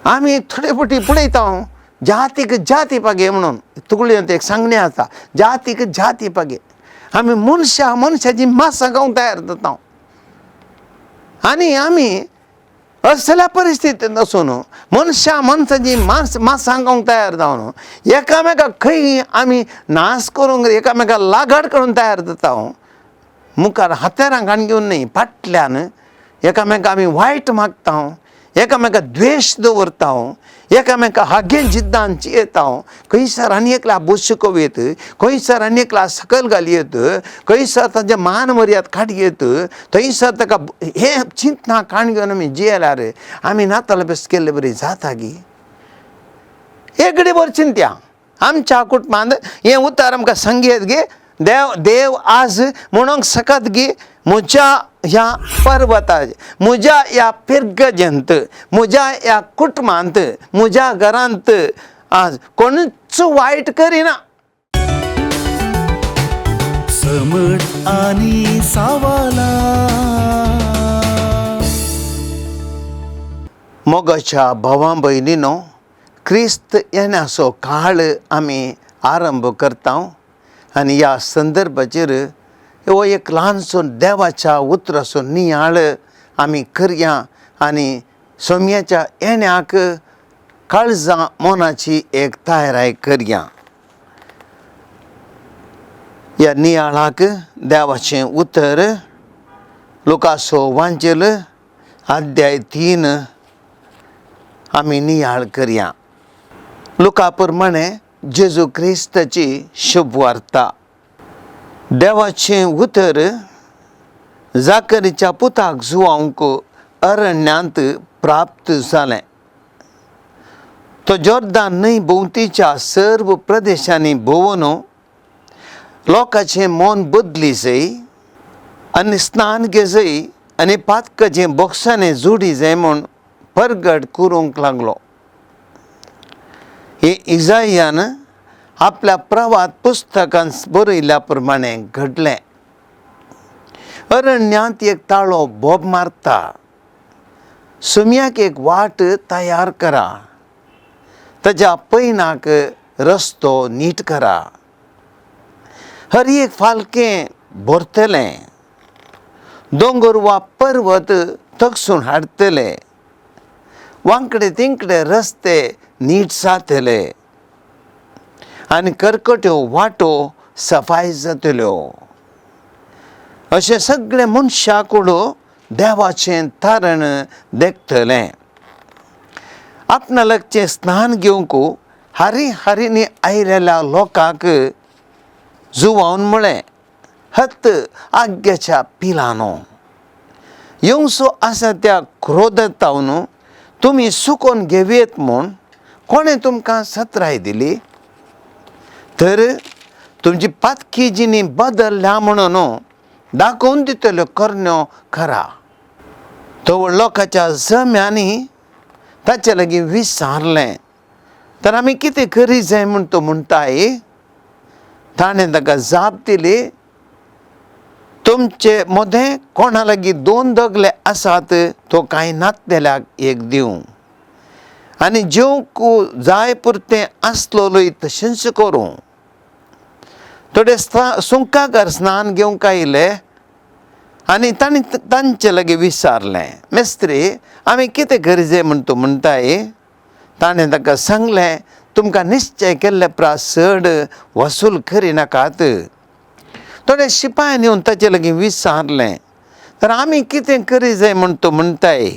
आमी थोडे फावटी पळयता जातीक जाती पागे म्हणून तुगळ्यांत एक सांगणें आसा, जातीक जाती पागे. आमी मनशां मनशाची मासां खावंक तयार जाता आनी आमी असल्या परिस्थितींत आसून मनशां मनशाची मासां खावंक तयार जावन एकामेकाक खंय आमी नाश करूंक एकामेकाक लागाड करूंक तयार जाता. मुखार हत्यारां काण घेवन न्हय, फाटल्यान एकामेकाक आमी वायट मागता, एकामेकाक द्वेश दवरता, एकामेका हागे जिद्दान जियेता. खंयसर आनी एकल्या बोस शिकोवयत, खंयसर आनी एकल्या सकयल घालयत, खंयसर ताजें मान मर्याद काडयत, थंयसर ताका हे चिंतना काण घेवन आमी जियेल्यार आमी नातालां बेस केल्ले बरी जाता गी. एक घडी बरी चिंत्या आमच्या कुटुंबांत हें उतर आमकां सांगयत गे, देव देव आज म्हणूंक शकत गी म्हज्या ह्या पर्वताचेर, म्हज्या ह्या पिर्गजेंत, म्हज्या ह्या कुटुंबांत, म्हज्या घरांत आज कोणूच वायट करिना. समट आनी सावाला. मोगाच्या भावां भयणीनो, क्रिस्त येण्याचो काळ आमी आरंभ करता आनी ह्या संदर्भाचेर हो एक ल्हानसो देवाच्या उतराचो नियाळ आमी करया आनी सोम्याच्या येण्याक काळजां मनाची एक तयाराय करया. ह्या नियाळाक देवाचें उतर लुकासो वांजेल अध्याय 3 आमी नियाळ करया. लुका प्रमाणे जेजू क्रिस्ताची शुभवार्ता. देवाचें उतर जाकरीच्या पुताक जुवांक अरण्यांत प्राप्त जालें. तो जोर्दान न्हंय भोंवतीच्या सर्व प्रदेशांनी भोंवन लोकांचें मन बदली जाय आनी स्नान घेजय आनी पातकाचें बोक्सांनी जोडी जाय म्हूण परगट करूंक लागलो. हे इजायान आपल्या प्रवाद पुस्तकांत बरयल्या प्रमाणे घडलें. अरण्यांत एक ताळो बोब मारता, सुम्याक एक वाट तयार करा, ताज्या पयनाक रस्तो नीट करा, हर एक फालकें भरतलें, दोंगर वा पर्वत तकसून हाडटले, वांकडे तिंकडे रस्ते नीट जातले आनी करकट्यो वाटो सफाय जातल्यो. अशें सगळें मनशां कडून देवाचें तारण देखतलें. आपणा लागचें स्नान घेवंक हारी हारींनी आयिल्ल्या लोकांक जुवावन म्हळें, हत आग्याच्या पिलानो, येवसो आसा त्या क्रोधांत तुमी सुकोन घेवयेत म्हूण कोणें तुमकां सत्राय दिली? तर तुमची पातकी जिणी बदलल्या म्हणून दाखोवन दितल्यो करण्यो करा. तो लोकांच्या जम्यांनी ताचे लागीं विचारलें, तर आमी कितें करी जाय म्हूण तो म्हणटाय? ताणें ताका जाप दिली, तुमचे मदें कोणा लागीं 2 दगले आसात तो कांय नातलेल्याक एक दिवं आनी जेवंक जाय पुरतें आसलोलय तशेंच करूं. थोडे सुंकागर स्नान घेवंक आयले आनी तांणी तांचे लागीं विचारलें, मेस्त्री आमी कितें गरजे म्हूण तूं म्हणटाय? ताणें ताका सांगलें, तुमकां निश्चय केल्ले प्रास चड वसूल करिनाकात. थोडे शिपायान येवन ताचे लागीं विचारलें, तर आमी कितें करी जाय म्हूण तूं म्हणटाय?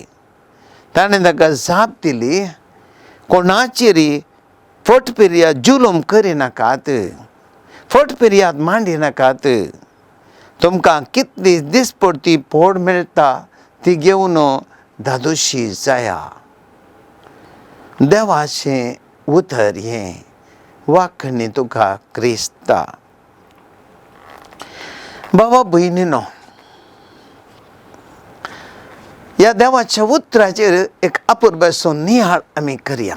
ताणें ताका जाप दिली, कोणाचेरी फट पिर्याद जुलूम करिनाकात, फट पिर्याद मांडिनाकात. तुमकां कितली दिसपडती पोड मेळटा ती घेवन धादोशी जाया. देवाचें उतर हें वाखणी तुका क्रिस्ता. बाबा भयणीनो, ह्या देवाच्या उतराचेर एक अपुरबायेचो नियाळ आमी करया.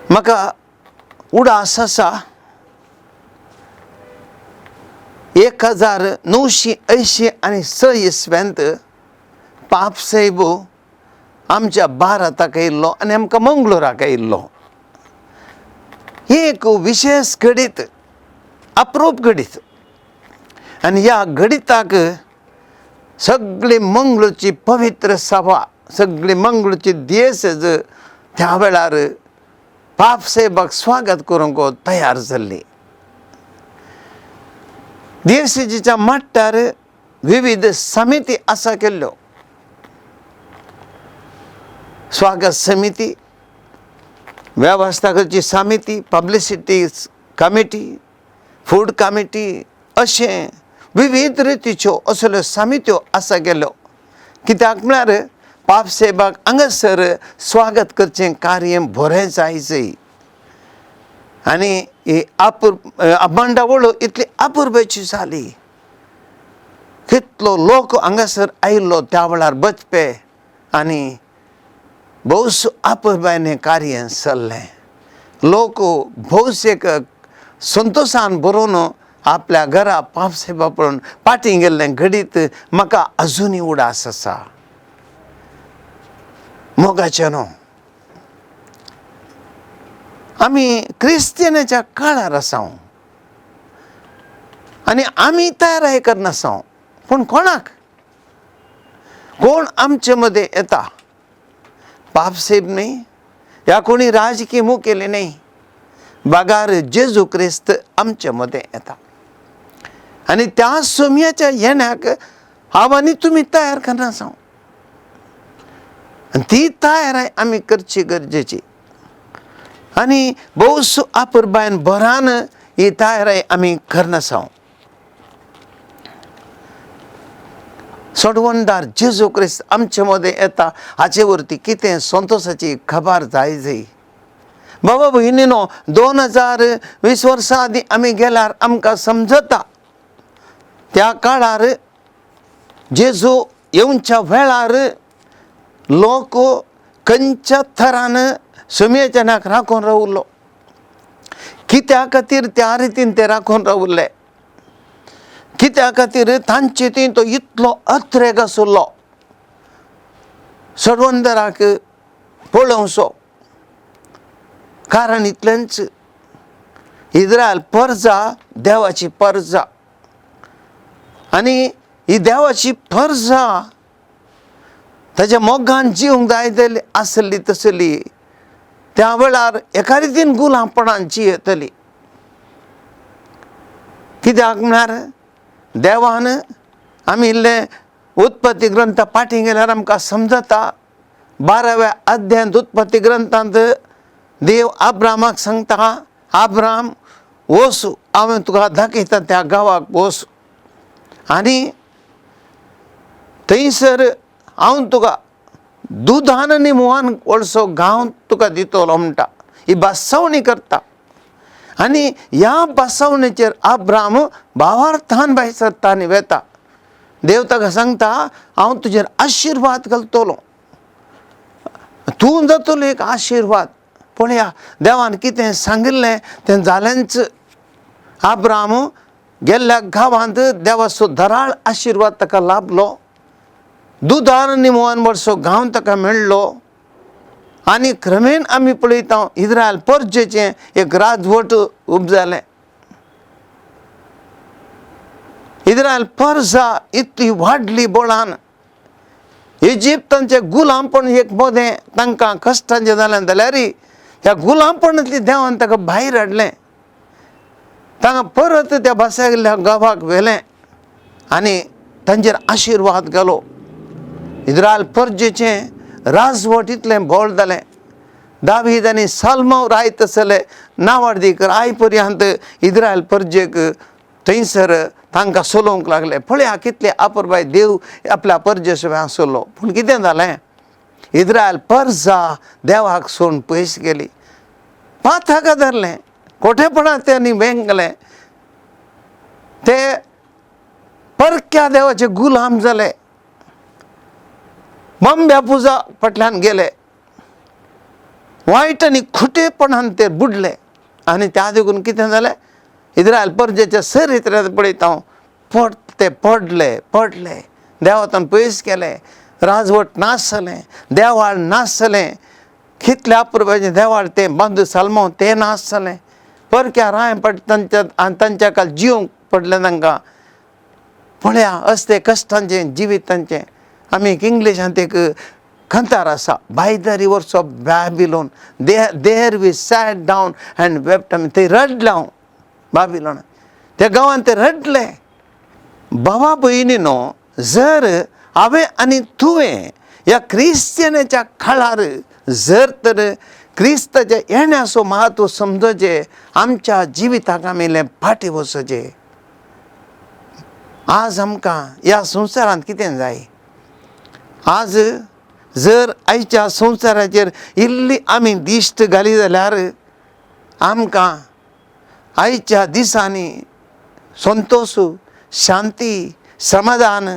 म्हाका उडास आसा 1986 आनी 6 इसवेंत पाप साहेब आमच्या भारताक येयल्लो आनी आमकां मंगळुराक येयल्लो. एक विशेश घडीत, अप्रूप घडीत. आनी ह्या घडिताक सगळी मंगळूरची पवित्र सभा, सगळी मंगळूरची देश त्या वेळार पापसेबाक स्वागत करूंक तयार जाल्ली. देशेच्या मट्टार विविध समिती आसा केल्ल्यो. स्वागत समिती, वेवस्था करची समिती, पब्लिसिटी कमिटी, फूड कमिटी, अशें विविध रितीच्यो असल्यो समित्यो आसा गेल्यो. कित्याक म्हळ्यार पापसेबाक हांगासर स्वागत करचें कार्य बरें जायचें. आनी ही मांडावळ इतली अपुरबायेची जाली. कितलो लोक हांगासर आयिल्लो त्या वेळार बचपे आनी भोवस अपुरबायेन हें कार्य चल्लें. लोक भोवस एक संतोशान बरोवन आपल्या घरा पापसेबा पळोवन पाटी गेल्लें घडीत म्हाका अजुनूय उडास आसा. मोगाचें न्हू, आमी क्रिस्तियनाच्या काळार आसा आनी आमी तयार करनासा. पूण कोणाक कोण आमचे मदें येता? पापसेब न्हय ह्या कोणी राजकीय मुखेली न्हय, बागार जेजू क्रिस्त आमचे मदें येता. आनी त्या सोम्याच्या येण्याक हांव आनी तुमी तयार करनासा. आनी ती तयार आमी करची गरजेची. आनी भोवस अपुरबायेन बरान ही तयारी आमी करनासा. सोडवणदार जेजू क्रिस्त आमचे मदें येता हाचे वरती कितें संतोशाची खबर जाय जाय. बाबा भयणीनो, 2020 वर्सां आदीं आमी गेल्यार आमकां समजता त्या काळार जेजू येवच्या वेळार लोक खंयच्या थरान सुमयेच्या नाक राखून रावलो. कित्या खातीर त्या रितीन ते राखून रावले? कित्या खातीर तांचे थंय तो इतलो अत्रेग आशिल्लो सोडवणदाराक पळोवचो? कारण इतलेंच, इस्रायल परजा देवाची परजा आनी ही देवाची परजा ताच्या मोगान जिवंक जाय जाल्ली आसली तसली त्या वेळार एका रितीन गुलामपणान जियेतली. कित्याक म्हळ्यार देवान आमी इल्लें उत्पत्ती ग्रंथ फाटीं गेल्यार आमकां समजता 12व्या अध्यायांत उत्पत्ती ग्रंथांत देव आब्रामाक सांगता, आब्राम वच, हांवें तुका दाखयता त्या गांवाक वच आनी थंयसर हांव तुका दुदान आनी म्होंवान व्हडसो गांव तुका दितलो म्हणटा. ही भासावणी करता आनी ह्या भासावणेचेर आब्राम भावार्थान भायर सरता आनी वेता. देव ताका सांगता, हांव तुजेर आशिर्वाद घालतलो, तूं जातलो एक आशिर्वाद. पळया देवान कितें सांगिल्लें तें जालेंच. आब्राम गेल्ल्या गांवांत देवाचो दराळ आशिर्वाद ताका लाभलो, दुदान आनी म्होंवान व्हडसो गांव ताका मेळ्ळो. आनी क्रमेन आमी पळयता इस्रायल परजेचें एक राजवट उब जालें. इस्रायल परजा इतली वाडली बळान. इजिप्तांचे गुलामपण एक मदें तांकां कश्टांचें जालें जाल्यार त्या गुलामपणांतली देवान ताका भायर हाडलें. तांकां परत त्या भासायल्ल्या गांवाक व्हेलें आनी तांचेर आशिर्वाद घालो. इस्रायल परजेचें राजवट इतलें बळ जालें. दावीद आनी साल्मांव रायत आसले नावाडदीक राय पर्यंत इस्रायल परजेक थंयसर तांकां चलोवंक लागले. पळया कितले अपुरबाय देव आपल्या परजे सगळें आसलो. पूण कितें जालें, इस्रायल परजा देवाक सोडून पयस गेली, पाथाका धरलें, कोठेपणाक तेणी वेंगलें, ते परक्या देवाचे गुलाम जाले, बंब्या पुजा फाटल्यान गेले, वायट आनी खुटेपणान ते बुडले. आनी त्या देखून कितें जालें, इस्रायल परजेच्या चरित्र्यांत पळयता हांव, ते पडले पडले, देवातान पयस केले, राजवट नाश जालें, देवाळ नाश जालें, कितल्या अपुरबायेचें देवाळ तें बांदू सालमांव तें नाश जालें. परक्या राय पड तांच्या आनी तांच्या काल जिवंक पडलें तांकां. पळया असले कश्टांचें जिवीत तांचें. आमी एक इंग्लिशांत एक कांतार आसा, by the rivers of Babylon there we sat down and wept. आमी थंय रडले हांव बाबिलोन त्या गांवांत ते रडले. भावा भयणीनो, जर हांवें आनी तुवें ह्या क्रिस्तियनाच्या काळार जर तर क्रिस्ताच्या येण्याचो म्हत्व समजचें, आमच्या जिविताक आमी इल्लें फाटीं वचचें. आज आमकां ह्या संवसारांत कितें जाय? आज जर आयच्या संवसाराचेर इल्ली आमी दिश्ट घाली जाल्यार आमकां आयच्या दिसांनी संतोश, शांती, समाधान,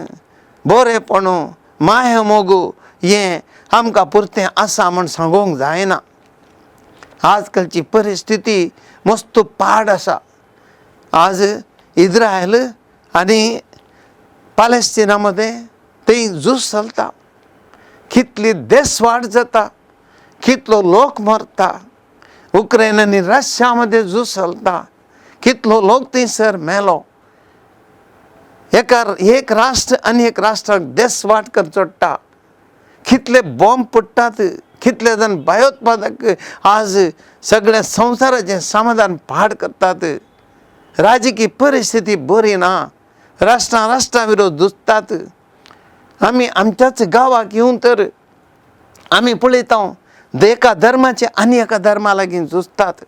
बरेपण, माया मोग हें आमकां पुरतें आसा म्हूण सांगूंक जायना. आजकालची परिस्थिती मस्त पाड आसा. आज इज्रायल आनी पालेस्टिना मदें थंय झूज चलता, कितली देसवाट जाता, कितलो लोक मरता. उक्रेन आनी रशिया मदें झूज चलता, कितलो लोक थंयसर मेलो. एका एक राष्ट्र आनी एक राष्ट्राक देसवाट कर चडटा, कितले बॉम्ब पडटात, कितले जाण भयोत्पादक आज सगळ्या संवसाराचें समाधान पाड करतात. राजकीय परिस्थिती बरी ना, राष्ट्रां राष्ट्रां विरोध झुजतात. आमी आमच्याच गांवाक येवन तर आमी पळयता एका धर्माचे आनी एका धर्मा लागीं झुजतात.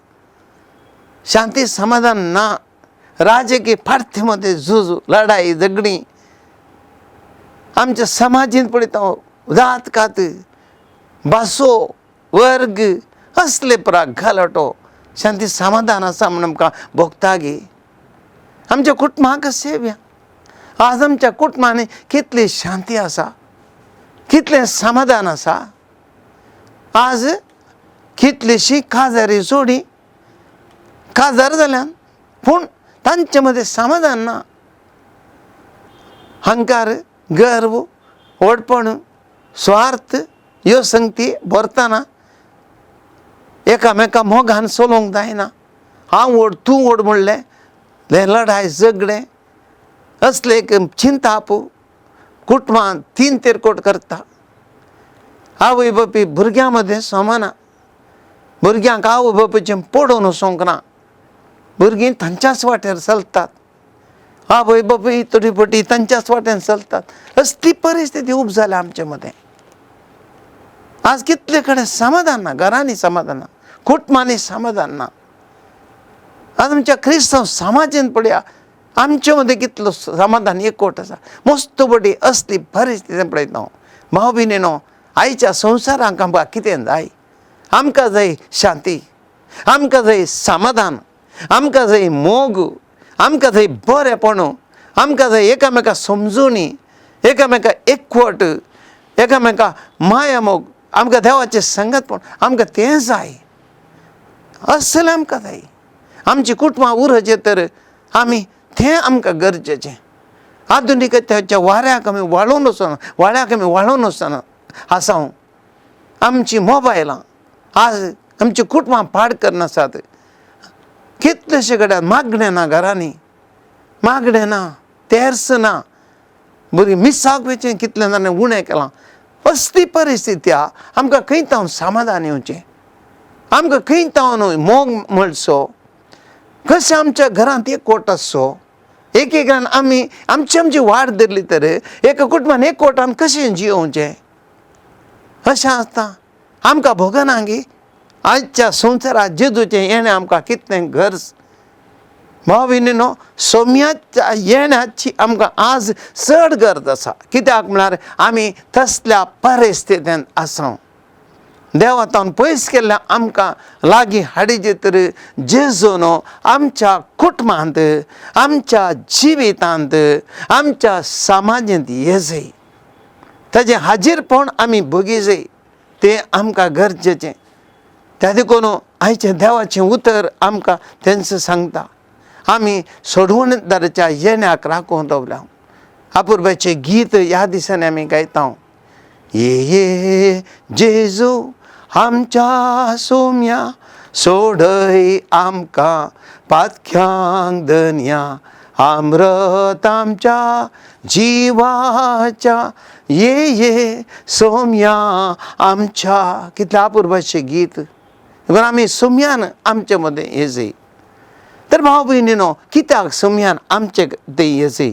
शांती समाधान ना, राजकीय पार्टी मदें झूज, लढाई, झगडीं. आमच्या समाजीन पळयता जात कात, भासो, वर्ग असले प्राग घालटो. शांती समाधान आसा म्हूण आमकां भोगता गी? आमच्या कुटुंबाक सेव्या आज आमच्या कुटुंबांनी कितली शांती आसा, कितलें समाधान आसा. आज कितलीशी काजारी जोडी काजार जाल्यान पूण तांचे मदें समाधान ना. अहंकार, गर्व, व्हडपण, स्वार्थ ह्यो संगती भरतना एकामेका मोगान चलोवंक जायना. हांव व्हड तूं व्हड म्हणलें हें लढाय झगडें असलें एक चिंताप कुटुंबान तीन तेरकोट करता. आवय बापूय भुरग्यां मदें सोमना, भुरग्यांक आवय बापायचें पडून वचोंक ना, भुरगीं तांच्याच वाटेर चलतात, आवय बापूय थोडी फावटी तांच्याच वाटेन चलतात. असली परिस्थिती उब जाल्या आमचे मदें. आज कितले कडेन समाधान ना, घरांनी समाधान ना, कुटुंबांनी समाधान ना. आज आमच्या क्रिस्तांव समाजान पळया आमचे मदें कितलो समाधान एकवट आसा. मस्त बडी असली परिस्थिती पळयता हांव. भाव भयणीनो, आयच्या संवसारांक आमकां कितें जाय? आमकां जाय शांती, आमकां जाय समाधान, आमकां जाय मोग, आमकां जाय बरेपण, आमकां जाय एकामेका समजुणी, एकामेका एकवट, एकामेका माया मोग, आमकां देवाचें संगतपण आमकां तें जाय. असलें आमकां जाय. आमची कुटुंबां उरचें तर आमी तें आमकां गरजेचें. आधुनिकतेच्या वाऱ्याक आमी वाळोवन वचना, वाळ्याक आमी वाळोवन वचना आसा. आमची मोबायलां आज आमची कुटुंबां पाड करनासात. कितलेशे कडेन मागणें ना, घरांनी मागणें ना, तेर्स ना, भुरगीं मिसाक वचें कितले जाणांनी उणें केलां. असली परिस्थिती आहा. आमकां खंय तावन समाधान येवचें, आमकां खंय तावन मोग मेळचो, कशें आमच्या घरांत एकवट आसचो. एक एकान आमी आमची आमची वाट धरली तर एका कुटुंबान एकवटान कशें जियोवचें अशें आसता. आमकां भोगना गी आयच्या संवसारांत जेजूचें येणें आमकां कितलें गरज. भाव भयणीनो, सोम्याच्या येण्याची आमकां आज चड गरज आसा. कित्याक म्हळ्यार आमी तसल्या परिस्थितींत आसा. देवातावन पयस केल्ल्या आमकां लागीं हाडीचे तर जेजून आमच्या कुटुंबांत, आमच्या जिवितांत, आमच्या समाजांत येजय, ताजें हाजीरपण आमी भोगीजय, तें आमकां गरजेचें. त्या देखून आयचें देवाचें उतर आमकां तेंच सांगता. आमी सोडवणदाराच्या येण्याक राखून दवरल्या. अपुरबायचें गीत ह्या दिसांनी आमी गायता. ये ये जेजू आमच्या सोम्या, सोडय आमकां पातक्यांक धनया, आमरत आमच्या जिवाच्या, ये ये सोम्या आमच्या. कितलें अपुरबायेचें गीत. देखून आमी सोम्यान आमचे मदें येजय. तर भाव भयणीनो, कित्याक सोम्यान आमचे तें येजय?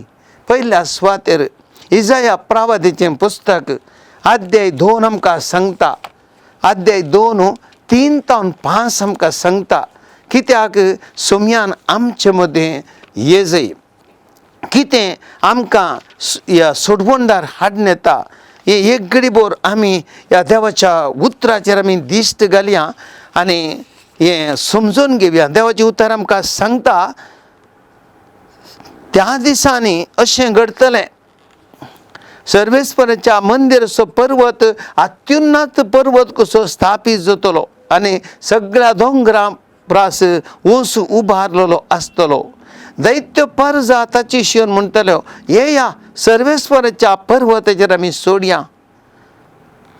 पयल्या सुवातेर इजाया प्रावादीचें पुस्तक अध्याय 2 आमकां सांगता, अध्याय 2 3 तावन 5 आमकां सांगता कित्याक सोम्यान आमचे मदें येजय, कितें आमकां ह्या सोडवणदार हाडून येता. हे एक घडीभर आमी ह्या देवाच्या उतराचेर आमी दिश्ट घालया आनी हें समजून घेवया. देवाचें उतर आमकां सांगता, त्या दिसांनी अशें घडटलें, सर्वेस्पराच्या मंदिराचो पर्वत अत्युन्नत पर्वत कसो स्थापीत जातलो आनी सगळ्या दोंगरा प्रास ऊंच उबारलेलो आसतलो. दैत्य परजा ताची शिवन म्हणटल्यो, येया सर्वेस्वराच्या पर्वताचेर आमी सोडया,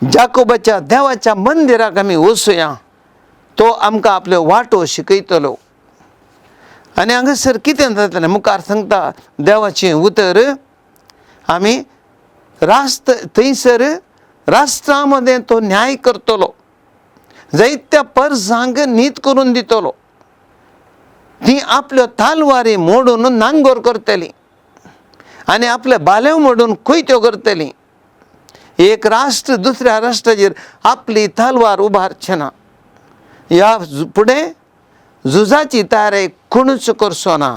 जाकोबाच्या देवाच्या मंदिराक आमी वचुया, तो आमकां आपल्यो वाटो शिकयतलो. आनी हांगासर कितें जातलें मुखार सांगता देवाचें उतर, आमी राष्ट्र थंयसर राष्ट्रा मदें तो न्याय करतलो, जायत्या परजांक नीत करून दितलो, ती आपल्यो तालवारी मोडून नांगोर करतली आनी आपले बालेव मोडून कोयत्यो करतली. एक राष्ट्र दुसऱ्या राष्ट्राचेर आपली तलवार उबारचें ना. ह्या फुडें झुजाची तयारी कोणूच करचो ना.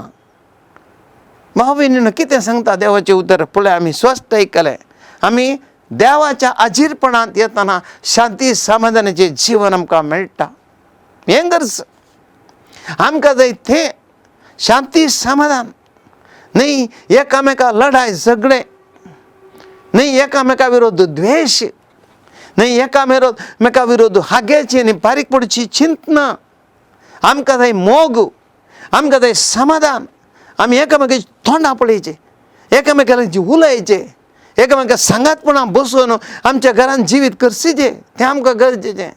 भाव भयणीनो, कितें सांगता देवाचें उतर पळय, आमी स्वस्थ आयकलें. आमी देवाच्या आजीरपणांत येतना शांती समाधानाचें जीवन आमकां मेळटा. हें गरज आमकां जाय तें शांती समाधान, न्हय एकामेका लढाय झगडें, न्हय एकामेका विरोध द्वेश, न्हय एकामेका विरोध हाग्याची आनी बारीक पडची चिंतना. आमकां जाय मोग, आमकां जाय समाधान. आमी एकामेकाची तोंडां पळयचें, एकामेकाची उलयचें, एकामेका सांगातपणां बसून आमच्या घरान जिवीत करचें, तें आमकां गरजेचें.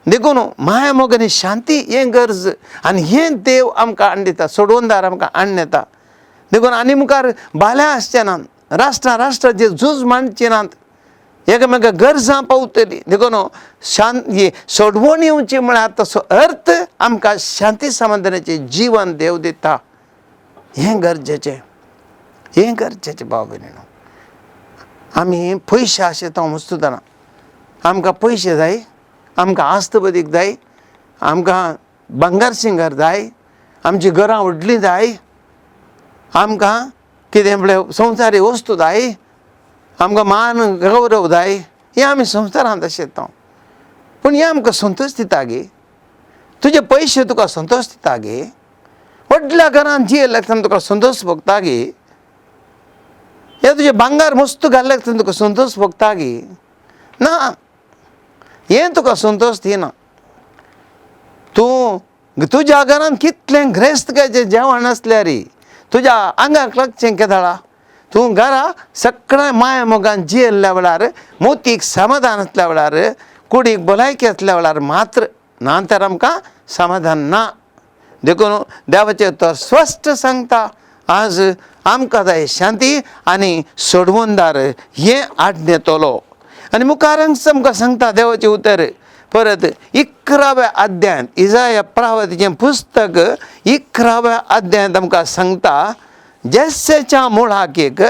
देखून माया मोग आनी शांती हें गरज आनी हें देव आमकां हाडून दिता, सोडवणदार आमकां हाडून येता. देखून आनी मुखार बाल्या आसचे नात, राष्ट्रां राष्ट्राचेर झूज मांडचे नात, एकामेका गरजां पावतली. देखून शांत सोडवण येवची म्हळ्यार तसो अर्थ आमकां शांती समाधानाचें जीवन देव दिता. हें गरजेचें, हें गरजेचें भाव भयणीनो. आमी पयशे आशेता वस्तुतना आमकां पयशे जाय, आमकां आस्त बदीक जाय, आमकां भांगर शिंगर जाय, आमची घरां व्हडलीं जाय, आमकां कितें म्हळ्यार संवसारी वस्तू जाय, आमकां मान गौरव जाय, हें आमी संवसारांत आशेता. पूण हें आमकां संतोश दिता गे? तुजे पयशे तुका संतोश दिता गे? व्हडल्या घरान जियेले आसतना तुका संतोश भोगता गे? हे तुजें भांगर मस्त घाल्लें आसतना तुका संतोश भोगता गे? ना, हें तुका संतोश दिना. तूं तुज्या घरान कितलें ग्रेस्तकायेचें जेवण आसल्यार तुज्या आंगाक लागचें केदळा? तूं घरा सगळ्या माया मोगान जियेल्ल्या वेळार, मोतीक समाधान आसल्या वेळार, कुडीक भलायकी आसल्या वेळार मात्र, ना तर आमकां समाधान ना. देखून देवाचें तर स्पश्ट सांगता, आज आमकां जाय शांती आनी सोडवणदार हें आडनेतलो. आनी मुखार आमकां सांगता देवाचें उतर परत 11व्या अध्यायांत, इजाया प्रावतीचें पुस्तक 11व्या अध्यायांत आमकां सांगता, जेस्सेच्या मुळाक एक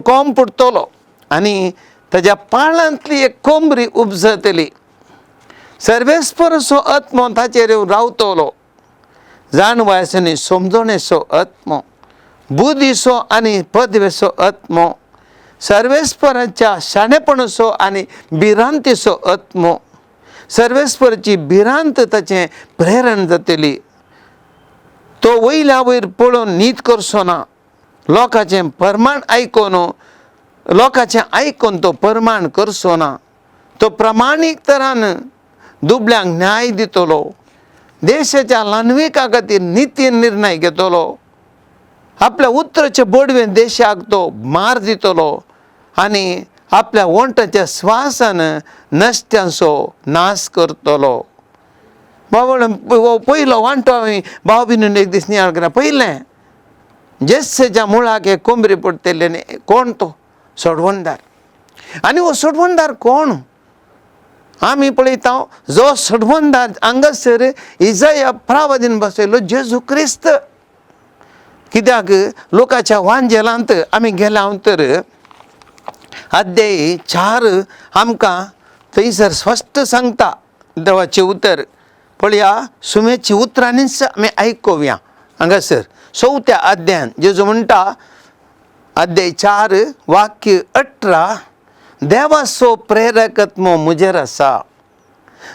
कोंब पुडटलो आनी ताज्या पाळांतली एक कोंबरी उपजतली, सर्वेस्परचो आत्मो ताचेर येवन रावतलो, जाणवायचो आनी समजणेचो आत्मो, बुद्धीचो आनी पदवेचो आत्मो, सर्वेस्पराच्या शाणेपणाचो आनी भिरांतेचो आत्मो, सर्वेस्पराची भिरांत ताचें प्रेरण जातली. तो वयल्या वयर पळोवन न्हीद करचो ना, लोकांचें प्रमाण आयकून, लोकांचें आयकून तो प्रमाण करचो ना, तो प्रमाणीक तरान दुबळ्यांक न्याय दितलो, देशाच्या ल्हानविका खातीर निती निर्णय घेतलो, आपल्या उतराचे बडवेन देशाक तो मार दितलो आनी आपल्या ओंठाच्या स्वासान नश्ट्यांचो नाश करतलो. बाबा पयलो वांटो हांवें भाव भयणीन एक दीस नियाळ केला. पयलें जेस्सेच्या मुळाक एक कोंबरी पडटली आनी कोण तो सोडवणदार. आनी हो सोडवणदार कोण आमी पळयता, जो सोडवणदार हांगासर इजाया प्रावदीन बसयलो जेजू क्रिस्त. कित्याक लोकाच्या वांजेलांत आमी गेल्या तर अध्याय 4 आमकां थंयसर स्पश्ट सांगता देवाचें उतर. पळया सुमेची उतरांनीच आमी आयकुया. हांगासर 4थ्या अध्यायान जेजू म्हणटा अध्याय 4 वाक्य 18, देवाचो प्रेरकत्व म्हजेर आसा,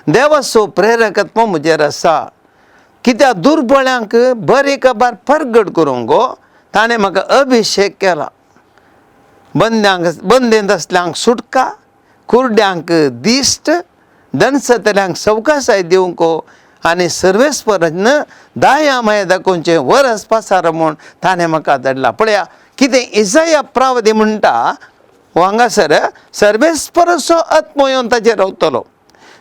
देवाचो प्रेरकत्व म्हजेर आसा, कित्याक दुर्बळ्यांक बरे खबर परगट करूंक गो ताणें म्हाका अभिशेक केला, बंद्यांक बंदेंत आसल्यांक सुटका, कुरड्यांक दिश्ट, दणसतल्यांक सवकासाय दिवंक आनी सर्वेस्परान दाया माया दाखोवचें वरस पासार म्हूण ताणें म्हाका धाडला. पळया कितें इजाया प्रावदी म्हणटा हो हांगासर सर्वेस्पराचो आत्मो येवन ताचेर रावतलो.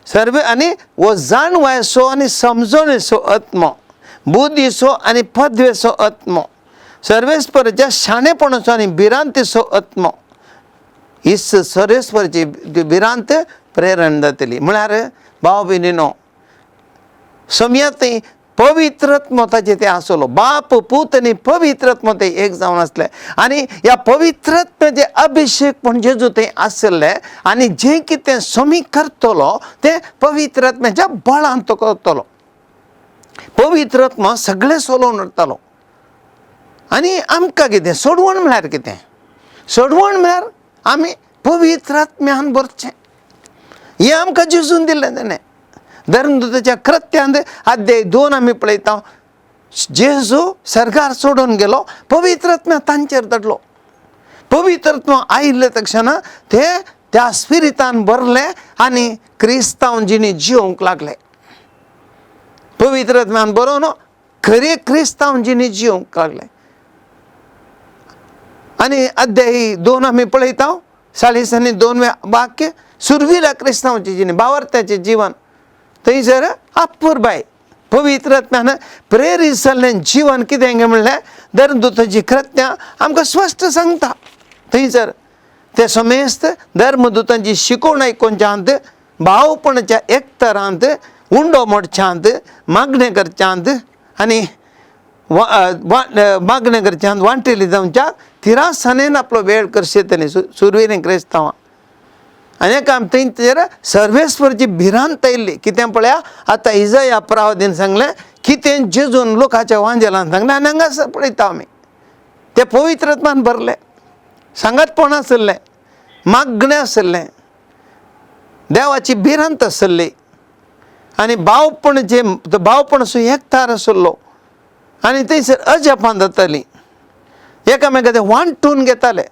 सर्वे आनी हो जाणवायचो आनी समजणेचो आत्मो, बुद्धीचो आनी पदवेचो आत्मो, सर्वेस्पराच्या शाणेपणाचो आनी भिरांतेचो आत्मो. ही सर्वेस्पराची भिरांत प्रेरण जातली. म्हळ्यार भाव भयणीनो समया थंय पवित्रत्म ताचें तें आसलो, बाप पूत आनी पवित्रत्म ते एक जावन आसले आनी ह्या पवित्रत्माचें अभिशेक म्हण जेजू थंय आसले आनी जें कितें समी करतलो तें पवित्रत्म्याच्या बळान तो करतलो. पवित्रत्म सगळें सोलोवन उरतलो. आनी आमकां कितें सोडवण म्हळ्यार कितें, सोडवण म्हळ्यार आमी पवित्रात्म्यान भरचें. हें आमकां जेजून दिल्लें तेणें. धर्मदूताच्या कृत्यांत अध्याय 2 आमी पळयता, जेजू सर्गार सोडून गेलो, पवित्रात्म्या तांचेर धाडलो. पवित्रात्मा आयिल्ले तक्षणा ते त्या स्पिरितान भरले आनी क्रिस्तांव जिणी जिवंक लागले. पवित्रात्म्यान बरोवन खरे क्रिस्तांव जिणी जिवंक लागले. आनी अध्याय 2 आमी पळयता, 40 आनी 2 वाक्य, सुरवीला क्रिस्तांवची जिणी, भावार्थ्याचें जीवन थंयसर अपुरबाय पवित्रात्म्यान प्रेरीत जाल्लें जीवन कितें काय म्हणलें धर्मदूताची कृत्यां आमकां स्पश्ट सांगता. थंयसर ते समेस्त धर्मदूतांची शिकवण आयकुच्यांत, भावपणाच्या एकतरांत, उंडो मोडच्यांत, मागणें करच्यांत आनी मागणें करच्यांत वांटेली जावच्या तिरासानेन आपलो वेळ करशे तेणी सुरवेन क्रिस्तांवां. आनी एक आम थंयचेर सर्वेस्परची भिरांत आयिल्ली. कितें पळया आतां इजाया प्रावदीन सांगलें कितें जेजून लोकाच्या वांजेलान सांगलें आनी हांगासर पळयता आमी ते पवित्रत्मान भरले, सांगातपण आसलें, मागणें आसलें, देवाची भिरांत आसली आनी भावपण जे भावपण असो एकतार आसलो आनी थंयसर अजापां जातालीं. एकामेका ते वांटून घेताले,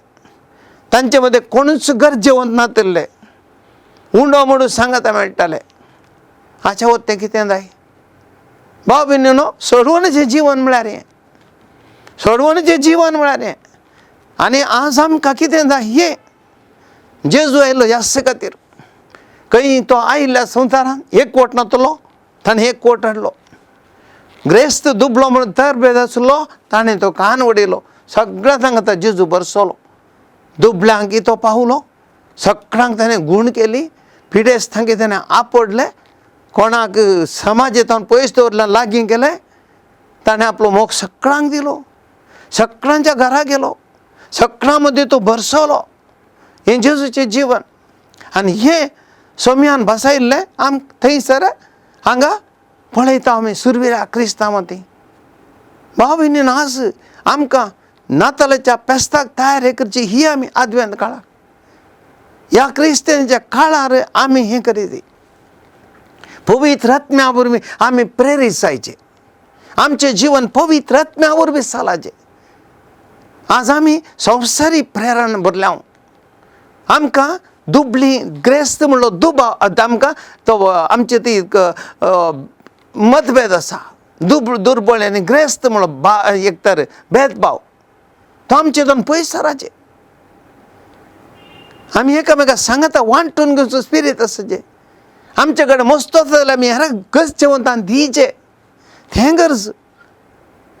तांचे मदें कोणूच गरजेवंत नातिल्ले, उंडो म्हणून सांगाता मेळटाले. हाच्या वत तें कितें जाय भाव भयणीनो, सोडवणेचें जीवन म्हळ्यार हें, सोडवणेचें जीवन म्हळ्यार हें. आनी आज आमकां कितें जाय हें जेजू आयलो ह्याच खातीर. खंय तो आयिल्ल्या संवसारांत एक कोट नातलो, ताणें एक कोट हाडलो. ग्रेस्त दुबलो म्हणून तरबेज आसलो, ताणें तो कान वडयलो, सगळ्या सांगता जेजू बरसलो, दुबल्यांक तो पावलो, सगळ्यांक ताणें गूण केली, पिडेस्तांक ताणें आपडले, कोणाक समाजेंत पयस दवरलें लागीं केलें, ताणें आपलो मोग सगळ्यांक दिलो, सगळ्यांच्या घरा गेलो, सगळ्यां मदीं तो भरसलो. हें जेजूचें जीवन आनी हें सोम्यान बसयल्लें आम थंयसर हांगा पळयता आमी सुरवेरा क्रिस्तांवां ती. भाव भयणीन आज आमकां नातालाच्या फेस्ताक तयारी करची ही आमी आदव्यांत काळाक ह्या क्रिस्तांच्या काळार आमी हें करीत. पवित्र आत्म्या वरवीं आमी प्रेरीत जायचे, आमचें जीवन पवित्र आत्म्या वरवीं चलाचें. आज आमी संवसारी प्रेरण भरल्या, आमकां दुबळी ग्रेस्त म्हणलो दुबाव आमकां तो आमचे ती मतभेद आसा, दुर्बळ आनी ग्रेस्त म्हणलो बा एक तर भेदभाव तो आमचे दोन पयस सराचे. आमी एकामेका सांगता वांटून घेवचो स्पिरीत आसा जें आमचे कडेन मस्तो आसा जाल्यार आमी हेरांक गरजे वतान दिवचें, तें गरज.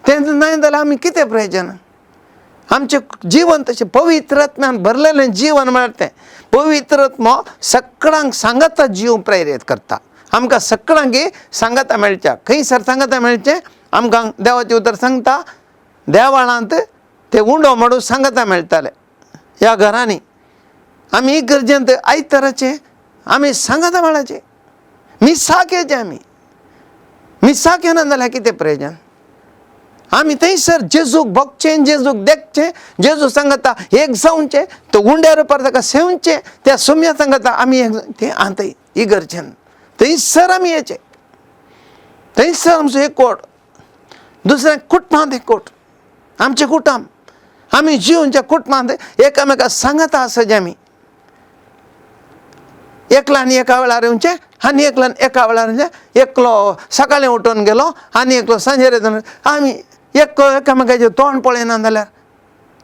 तें नाय जाल्यार आमी कितें प्रयोजन? आमचें जिवन तशें पवित्र आत्म्यान भरलेलें जिवन म्हळ्यार तें पवित्र आत्मो सगळ्यांक सांगाता जीव प्रेरीत करता. आमकां सगळ्यांक सांगाता मेळच्या, खंयसर सांगाता मेळचें? आमकां देवाचें उतर सांगता देवाळांत ते उंडो माडू सांगाता मेळटाले ह्या घरांनी. आमी इगर्जेंत आयताराचें आमी सांगाता मेळाचें, मिसाक येचें. आमी मिसाक येना जाल्यार कितें प्रयोजन? आमी थंयसर जेजूक भोगचें, जेजूक देखचें, जेजू सांगता एक जावचें, तो उंड्या रुपार ताका सेवचें, त्या सुम्या सांगता आमी एक तें आतां इगर्जेन थंयसर आमी येचें. थंयसर आमचो एकवट, दुसऱ्या कुटुंबांत एकवट. आमचें कुटुंब आमी जिवनच्या कुटुंबांत एकामेका सांगता आसा जें आमी एकल्यान एका वेळार येवचें आनी एकल्यान एका वेळार येवचें. एकलो सकाळीं उठून गेलो आनी एकलो सांजेर येवन आमी एक एकामेकाचें तोंड पळयना जाल्यार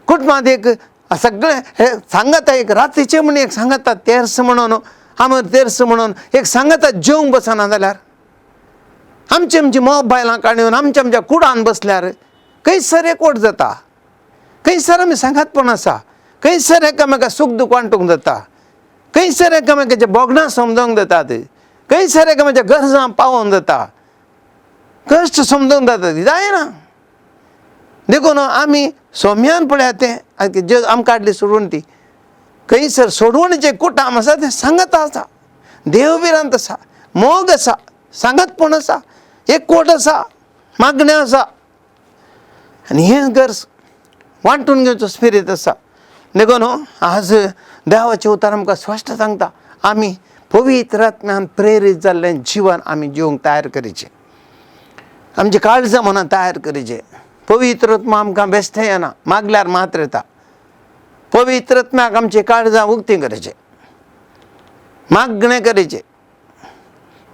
कुटुंबांत एक सगळें हे सांगता. एक रातीचें म्हण एक सांगता तेर्स म्हणून, आमर तेर्स म्हणून एक सांगता जेवंक बसना जाल्यार आमची आमची मोबायलां काडून आमच्या आमच्या कुडान बसल्यार खंयसर एकवट जाता? खंयसर आमी सांगातपण आसा? खंयसर एकामेका सूख दूख वांटूंक जाता? खंयसर एकामेकाच्या भोगणां समजूंक जातात? खंयसर एकामेकाच्या गरजां पावोवंक जाता? कश्ट समजूंक जाता? जायना. देखून आमी सोम्यान पळयात तें जे आमकां हाडली सोडून ती खंयसर सोडवणीचें कुटाम आसा तें सांगत आसा. देव भिरांत आसा, मोग आसा, सांगतपण आसा, एकवट आसा, मागणें आसा. आनी हें गरज वांटून घेवचो स्पिरीत आसा. देखून आज देवाचें उतर आमकां स्पश्ट सांगता आमी पवित्र आत्म्यान प्रेरीत जाल्लें जिवन आमी जिवंक तयार करीचें, आमचें काळजां मनां तयार करीचें. पवित्र आत्मा आमकां बेश्टें येना, मागल्यार मात्र येता. पवित्र आत्म्याक आमचीं काळजां उक्तीं करचें, मागणें करीचें.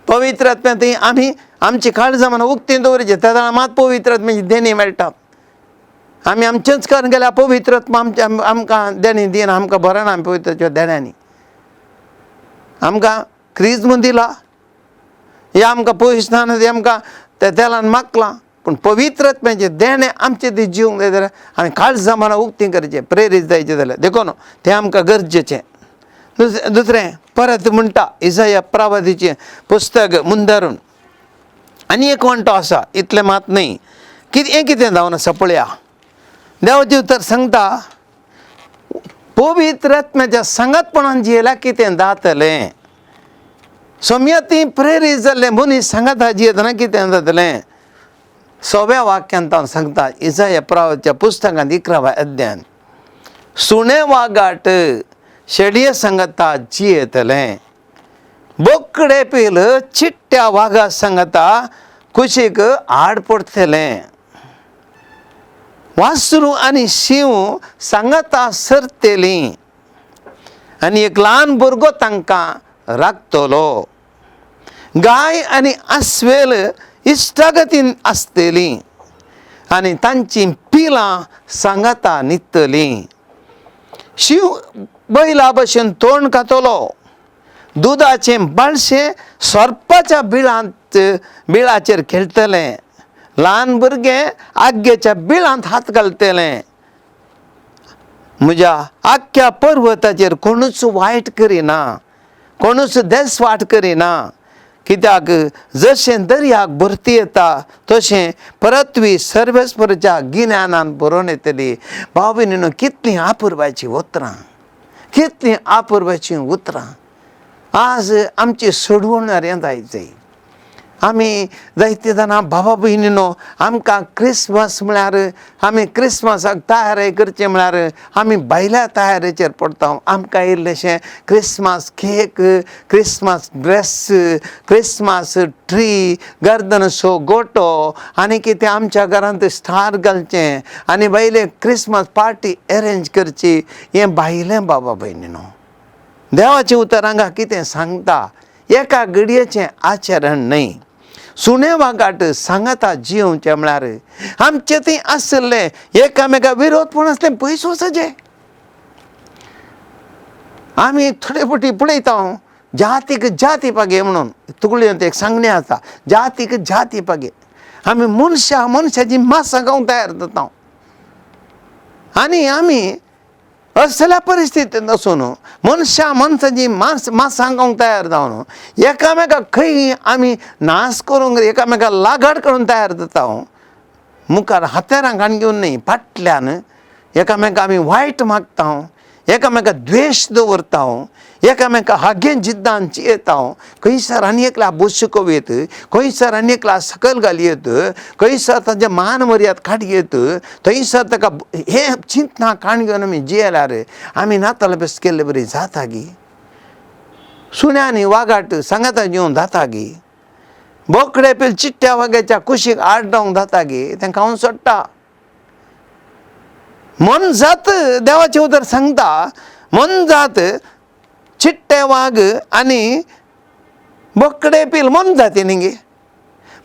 पवित्र आत्म्या थंय आमी आमची काळजां मनां उक्तीं दवरचें, तेन्ना मात पवित्र आत्म्याची देणी मेळटा. आमी आमचेंच करून गेल्यार पवित्र आत्मा आमच्या आमकां देणी दिना, आमकां बरना पवित्राच्या देण्यांनी. आमकां क्रिज्म दिला, हे आमकां पयस ना, ते आमकां त्या तेलान मागलां, पूण पवित्र आत्म्याचें देणें आमचें तें जिवंक जाय जाल्यार आमी काळजां मनां उक्तीं करचें, प्रेरीत जायचें जाल्यार. देखून तें आमकां गरजेचें. दुसरें परत म्हणटा इजाया प्रवादीचें पुस्तक मुंदारून आनी एक वांटो आसा, इतलें मात न्हय. कितें हें कितें जावन आसा पळया, देवाचें उतर सांगता पवित्र आत्म्याच्या सांगातपणान जियेल्यार कितें जातलें? सोम्या ती प्रेरीत जाल्ले मनीस सांगाता जियेतना कितें जातलें? सव्या वाक्यांत हांव सांगता इजाया प्रवादीच्या पुस्तकांत 11व्या अध्यायान, सुणे वागाट शेडये सांगता जियेतलें, बोकडे पील चिट्ट्या वागा सांगता कुशीक आड पडटलें, वासरू आनी शींव सांगाता सरतलीं आनी एक ल्हान भुरगो तांकां राखतलो, गाय आनी आस्वेल इश्टागतीन आसतलीं आनी तांचीं पिलां सांगाता न्हिदतलीं, शींव बैला भशेन तोंड खातलो, दुदाचें बाळशें सोरपाच्या बिळांत बिळाचेर खेळटलें, ल्हान भुरगें आग्गेच्या बिळांत हात घालतलें, म्हज्या आख्ख्या पर्वताचेर कोणूच वायट करिना, कोणूच देसवाट करिना, कित्याक जशें दर्याक भरती येता तशें परतवी सर्वेस्परच्या गिन्यानान भरोवन येतली. भाव भयणीनो, कितलीं आपुरबायचीं उतरां, कितलीं आपुरबायचीं उतरां. आज आमची सोडवण जाय. आमी जायते जाणां बाबा भयणीनो आमकां क्रिसमस म्हळ्यार आमी क्रिसमसाक तयारी करचें म्हळ्यार आमी भायल्या तयारेचेर पडटा. आमकां इल्लेशें Christmas cake, Christmas dress, Christmas tree, गर्दनसो गोटो आनी कितें आमच्या घरांत स्टार घालचें आनी भायले क्रिसमस पार्टी अरेंज करची, हें भायलें बाबा भयणीनो. देवाचें उतर हांगा कितें सांगता, एका घडयेचें आचरण न्हय. सुणे वागाट सांगाता जियोवचें म्हळ्यार आमचें थंय आशिल्लें एकामेका विरोधपण आसलें पयस वचचें. आमी थोडे फावटी पळयता जातीक जाती पागे म्हणून तुगळ्यांत एक सांगणें आसा, जातीक जाती पागे. आमी मनशां मनशाची मासां खावंक तयार जाता आनी आमी असल्या परिस्थितींत आसून मनशां मनशाची मासां खावंक तयार जावन एकामेकाक खंय आमी नाश करूंक एकामेकाक लागाड करूंक तयार जाता. मुखार हत्यारां काण घेवन न्हय, फाटल्यान एकामेकाक आमी वायट मागता, एकामेकाक द्वेश दवरता, एकामेका हागें जिद्दान जियेता. खंयसर आनी एकल्या बोस शिकोवयेत, खंयसर आनी एकल्या सकयल घालयेत, खंयसर तांचे मान मर्याद काडयेत, थंयसर ताका हे चिंतना काण घेवन आमी जियेल्यार आमी नातालां बेस केल्ले बरी जाता गी? सुण्यांनी वागाट सांगाता घेवन जाता गी? बोकडे पयल चिट्ट्या वाग्याच्या कुशीक आड्डोंक जाता गी? तेंकां हांव सोडटा. मनजात देवाचें उतर सांगता, मनजात चिट्टे वाग आनी बोकडे पील मनजाती न्ही गे.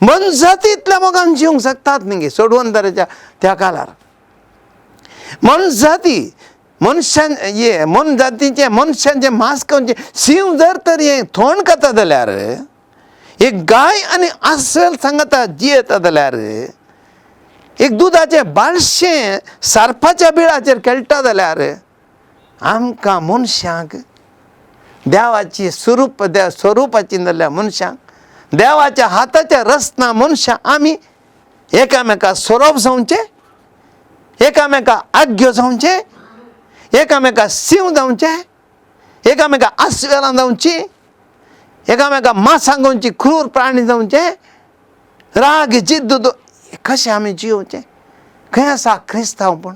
मनजाती इतल्या मोगान जिवंक शकतात न्ही गे सोडवंदराच्या त्या काळार. मनजाती मनशान हे मनजातीचें मनशांचें मांस खावचें शींव जर तर हें थोंड खाता जाल्यार, एक गाय आनी आसल सांगता जियेता जाल्यार, एक दुदाचें बाळशें सारपाच्या बिळाचेर खेळटा जाल्यार, आमकां मनशांक देवाची स्वरूप स्वरुपाची जाल्ल्या मनशांक देवाच्या हाताच्या रचना मनशां आमी एकामेका सोरोप जावचें, एकामेका आग्यो जावचें, एकामेका सींव जावचें, एकामेका आस्वेलां जावची, एकामेका मासां खावची क्रूर प्राणी जावचें, राग जिद्द कशें आमी जियोवचें? खंय आसा क्रिस्तांवपण?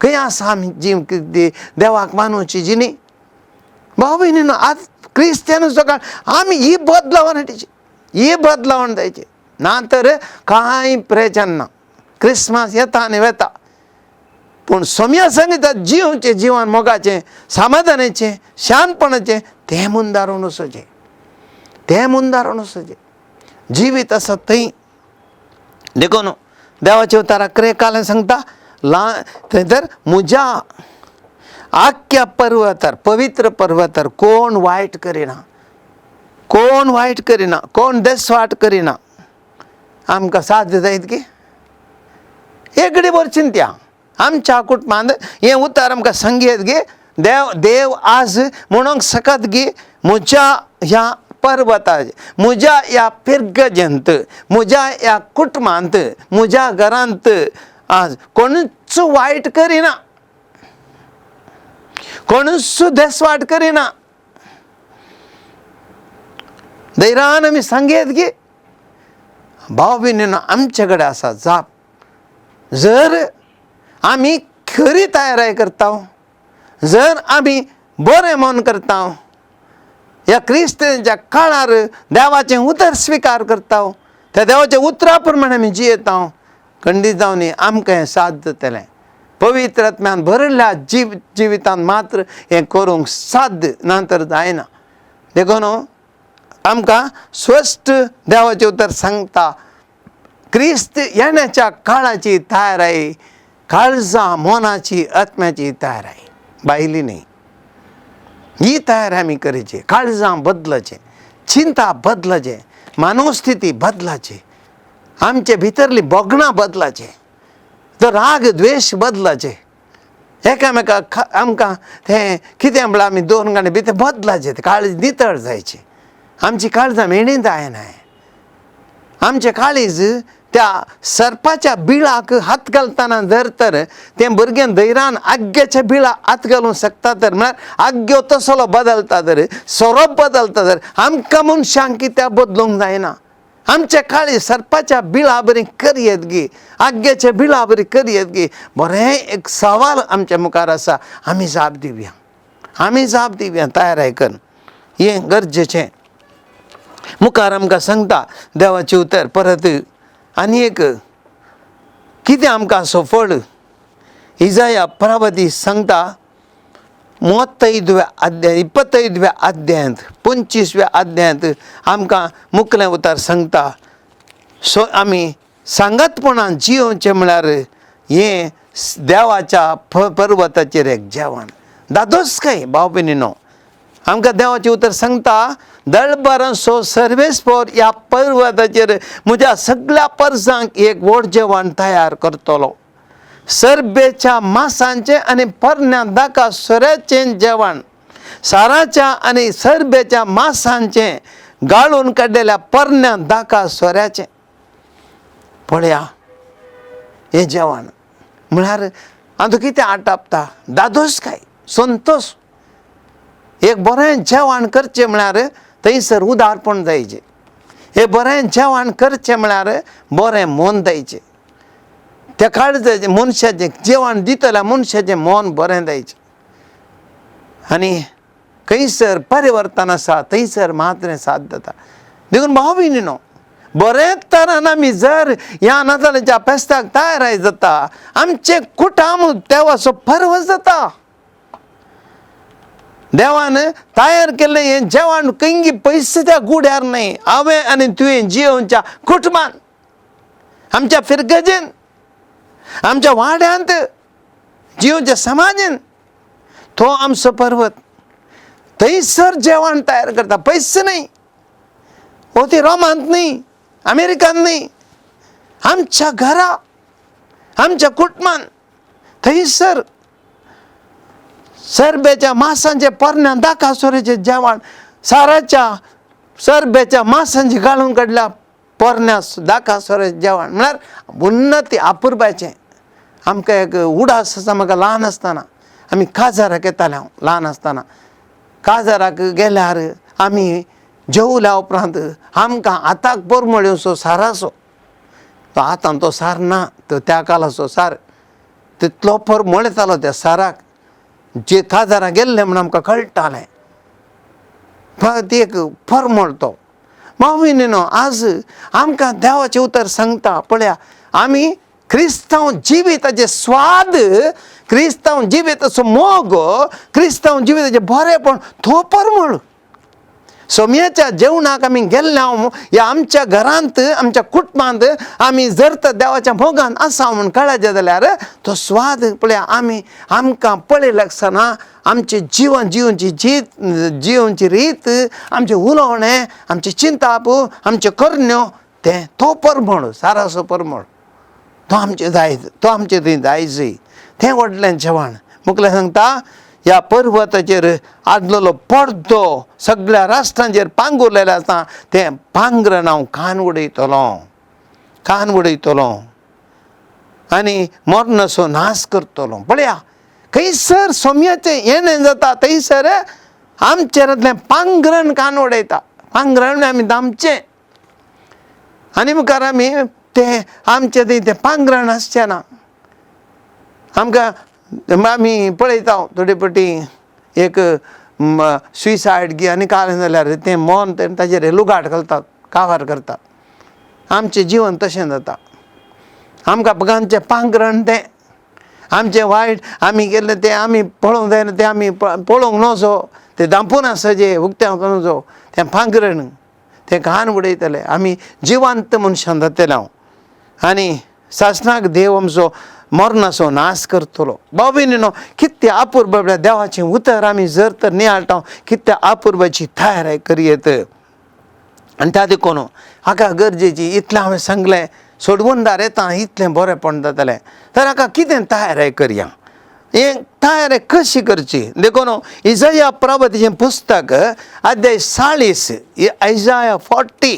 खंय आसा आमी जीव देवाक मानोवची जिणी? भाव भयणीनो, आज क्रिस्त्यान सकाळ आमी ही बदलावण हाडची, ही बदलावण जायची ना तर कांय प्रयोजन ना. क्रिसमस येता आनी वेता, पूण सोम्या सांगिता जिवचें जिवन मोगाचें, समाधानाचें, शांतपणाचें तें मुंदारून वचचें, तें मुंदारून वचचें जिवीत आसा थंय. देखून देवाच्या उताराक क्रेकालें सांगता ला थंय तर म्हज्या आख्ख्या पर्वतार, पवित्र पर्वतार कोण वायट करिना, कोण वायट करिना, कोण देसवाट करिना. आमकां साध्य जायत की एकडे बरें चिंत्या आमच्या कुटुंबांत हें उतर आमकां सांगयत गे देव देव आज म्हणूंक शकत गी म्हज्या ह्या पर्वतार, म्हज्या ह्या पिर्गजेंत, म्हज्या ह्या कुटुंबांत, म्हज्या घरांत आज कोणूच वायट करिना, कोणूच देसवाट करिना. धैर्यान आमी सांगयत गी भाव भयणीनो आमचे कडेन आसा जाप. जर आमी खरी तयारी करता, जर आमी बरें मन करता, ह्या क्रिस्तांच्या काळार देवाचें उतर स्विकार करता, त्या देवाच्या उतरा प्रमाणे आमी जियेता, खंडीत जावन आमकां हें साध्य जातलें. पवित्र आत्म्यान भरिल्ल्या जिवितान मात्र हें करूंक साध्य, ना तर जायना. देखून आमकां स्पश्ट देवाचें उतर सांगता, क्रिस्त येण्याच्या काळाची तयाराय काळजा मनाची आत्म्याची तयाराय भायली न्ही. ही तयारी आमी करची, काळजां बदलाचें, चिंता बदलाचें, मानवस्थिती बदलाची, आमचे भितरली भोगणां बदलाचें, तो राग द्वेश बदलाचे, एकामेकाक आमकां तें कितें म्हळ्यार आमी दोन गाणे भितर बदलाचें, काळीज नितळ जायचें. आमची काळजां मेणी जायनाय, आमचें काळीज त्या सर्पाच्या बिळाक हात घालतना जर तर तें भुरगें धैर्यान आग्याच्या बिळाक हात घालूंक शकता तर, म्हळ्यार आग्यो तसलो बदलता तर, सोरोप बदलता तर, आमकां मनशांक कित्याक बदलूंक जायना? आमच्या काळीज सर्पाच्या बिळा बरी करयेत गी, आग्याच्या बिळा बरी करयेत गी? बरें एक सवाल आमच्या मुखार आसा, आमी जाप दिवया, आमी जाप दिवया तयार आयकन, हें गरजेचें. मुखार आमकां सांगता देवाचें उतर परत आनी एक कितें आमकां सफळ इजाया प्रवादी सांगता 35व्या अध्याय, 25व्या अध्यायांत, 25व्या अध्यायांत आमकां मुखलें उतर सांगता. सो आमी सांगातपणान जियोवचें म्हळ्यार हें देवाच्या पर्वताचेर एक जेवण दादोस काय भाव भयणीनो. आमकां देवाचें उतर सांगता, दळबरांचो सर्वेस्पोर ह्या पर्वताचेर म्हज्या सगळ्या परसांक एक व्हड जेवण तयार करतलो. सरबेच्या मासांचें आनी परण्या दाका सोऱ्याचें जेवण, साराच्या आनी सरबेच्या मासांचें गाळून काडलेल्या परण्या दाका सोऱ्याचें. पळया हें जेवण म्हळ्यार आतां कितें आटापता, दादोसकाय, संतोश. एक बरें जेवण करचें म्हळ्यार थंयसर उदारपण जायचें. एक बरें जेवण करचें म्हळ्यार बरें मन जायचें. त्या काळजाचें मनशाचें जेवण दितल्या मनशाचें मन बरें जायचें. आनी खंयसर परिवर्तन आसा थंयसर मात्र साथ जाता. देखून भाव भयणीनो, बरें तरान आमी जर ह्या नातालाच्या फेस्ताक तयार जाता, आमचें कुटाम देवाचो पर्व जाता. देवान तयार केल्लें हें जेवण खंय पयस त्या गुड्यार न्हय, हांवें आनी तुवें जियोवच्या कुटुंबान, आमच्या फिरगजेन, आमच्या वाड्यांत, जियोवच्या समाजेन तो आमचो पर्वत. थंयसर जेवण तयार करता, पयस न्हय, हो ती रोमांत न्हय, अमेरिकान न्हय, आमच्या घरा, आमच्या कुटुंबान थंयसर सरबेच्या मासांचे परण्या दाकासोरेचें जेवण, साराच्या सरबेच्या मासांचे घालून काडल्या पोरण्या दाकासोरेचें जेवण म्हळ्यार उन्नती अपुरबायचें. आमकां एक उडास आसा, म्हाका ल्हान आसतना आमी काजाराक येताले. हांव ल्हान आसतना काजाराक गेल्यार आमी जेवल्या उपरांत आमकां हाताक परमळयोसो साराचो, तो आतां तो सार ना, तो त्या काळाचो सार, तितलो परमळ येतालो त्या साराक. जे काजाराक गेल्ले म्हूण आमकां कळटालें, फकत एक परमळ तो. भाव भयणीनो, आज आमकां देवाचें उतर सांगता, पळया आमी क्रिस्तांव जिविताचे स्वाद, क्रिस्तांव जिविताचो मोग, क्रिस्तांव जिविताचें बरेंपण, तो परमळ. सोम्याच्या जेवणाक आमी गेल्ले ह्या आमच्या घरांत, आमच्या कुटुंबांत आमी जर तर देवाच्या मोगान आसा म्हूण कळायचें जाल्यार तो स्वाद पळया आमी आमकां पळयले आसतना आमचें जिवन, जिवनची जीत, जिवनची रीत, आमचें उलोवणें, आमचें चिंताप, आमच्यो करण्यो, तें तो परमळ, सारासो परमळ तो आमचें जाय, तो आमचें थंय जायजय. तें व्हडलें जेवण. मुखलें सांगता, ह्या पर्वताचेर आदलोलो पडदो सगळ्या राष्ट्रांचेर पांगुरलेलें आसा, तें पांगरण हांव कान उडयतलो, कान उडयतलो आनी मरणाचो नाश करतलो. पळया खंयसर सोम्याचें येणें जाता थंयसर आमचेरांतलें पांगरण कान उडयता. पांगरण आमी दामचें आनी मुखार आमी तें आमचें थंय तें पांगरण आसचें ना. आमकां आमी पळयता थोडे फावटी एक सुसायड गी आनी कांय जाल्यार तें मन ताजेर लुगाट घालतात, कावार करतात. आमचें जिवन तशें जाता. आमकां आमचें पांगरण तें आमचें वायट आमी केल्लें तें आमी पळोवंक जायना, तें आमी पळोवंक नजो, तें दांपून आसा जें उक्तें नजो, तें पांगरण तें घाण उडयतलें. आमी जिवंत मनशान जातले हांव आनी सासणाक देव आमचो मरणाचो नाश करतलो. भाव भयणीनो, कितल्या अपुरबाय देवाचें उतर आमी जर तर नियाळटा, कितल्या अपुरबायची तयारी करयेत. आनी त्या देखून हाका गरजेची इतलें हांवें सांगलें, सोडवणदार येता इतलें बरेंपण जातलें, तर हाका कितें तयारी करया, हें तयारी कशी करची. देखून इजाया प्रभातीचें पुस्तक अध्याय 40, इजाया 40,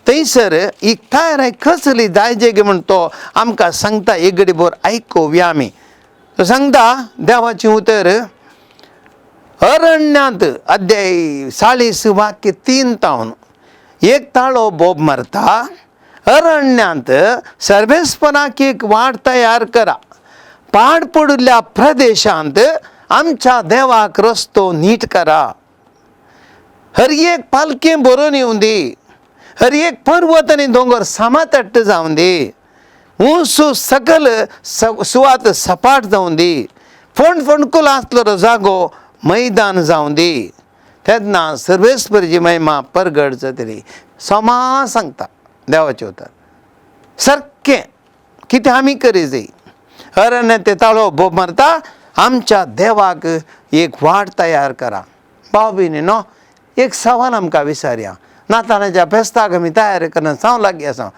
थंयसर ही तयारी कसली जायजे गे म्हण तो आमकां सांगता. एक घडी भर आयकुया आमी. तो सांगता देवाचें उतर अरण्यांत अध्याय 40 वाक्य 3 तावन एक ताळो बोब मारता, अरण्यांत सर्वेस्पनाक एक वाट तयार करा, पाड पडिल्ल्या प्रदेशांत आमच्या देवाक रस्तो नीट करा. हर एक पालखें भरून येवं दी, हर एक पर्वत आनी दोंगर समातट्ट जावं दी, उंच सकल सुवात सपाट जावं दी, फोंड फोंडकुल आसलो जागो मैदान जावं दी, तेन्ना सर्वेस्परची महिमा परगट जातली. समा सांगता देवाचें उतर सारकें कितें आमी करी जाय. अरण्य ते ताळो बोब मारता, आमच्या देवाक एक वाट तयार करा. भाव भयणीनो, एक सवाल आमकां विचारया. नातालांच्या फेस्ताक आमी तयारी करून जावं लागीं आसा.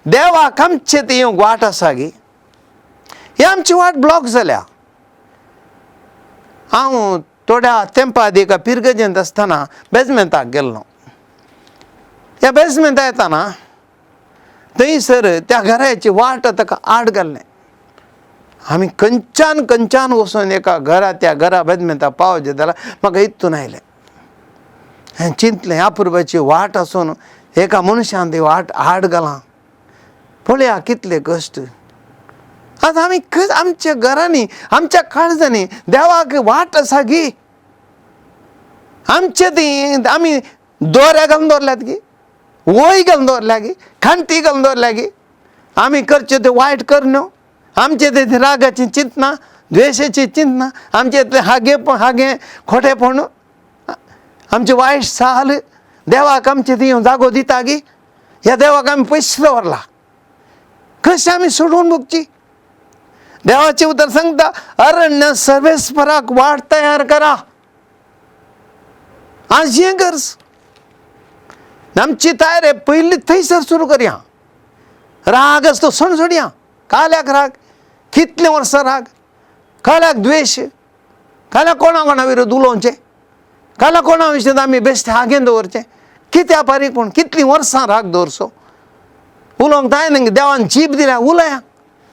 देवाक आमचे ती येवंक वाट आसा गी? ही आमची वाट ब्लॉक जाल्या. हांव थोड्या तेंपा आदी एका पिरगजेंत आसतना बेजमेंताक गेल्लो. ह्या बेजमेंता येताना थंयसर त्या घराची वाट ताका आड घाल्लें. आमी खंयच्यान खंयच्यान वचून एका घरा त्या घरा बेजमेंता पावचे जाल्यार म्हाका इतून आयलें. हांवें चिंतलें, अपुरबायची वाट आसून एका मनशान ती वाट आड घालां. पळया कितले कश्ट. आतां आमी आमच्या घरांनी आमच्या काळजांनी देवाक वाट आसा गी? आमचे ती आमी दोऱ्या घालून दवरल्यात गी, वय घालून दवरल्या गी, खांटी घालून दवरल्या गी? आमी करचे ते वायट करन्यो. आमचे ते रागाची चिंतना, द्वेशाची चिंतना, आमचे ते हागे हागे खोटेपण, आमचे वायट साल देवाक आमचे ती जागो दिता गी? ह्या देवाक आमी पयशे दवरला, कशें आमी सोडून भोगची? देवाचें उतर सांगता, अरण्य सर्वेस्पराक वाट तयार करा. आज हें गरज. आमची तयारी पयली थंयसर सुरू करया. राग आसतो सोडून सोडया. काल्याक राग, कितले वर्सां राग, काल्याक द्वेश, काल्याक कोणा कोणा विरोध उलोवचें, काल्या कोणा विशय आमी बेश्टे हागेन दवरचें. कित्या पारीक पूण कितलीं वर्सां राग दवरचो? उलोवंक जाय न्ही. देवान जीब दिल्या, उलया.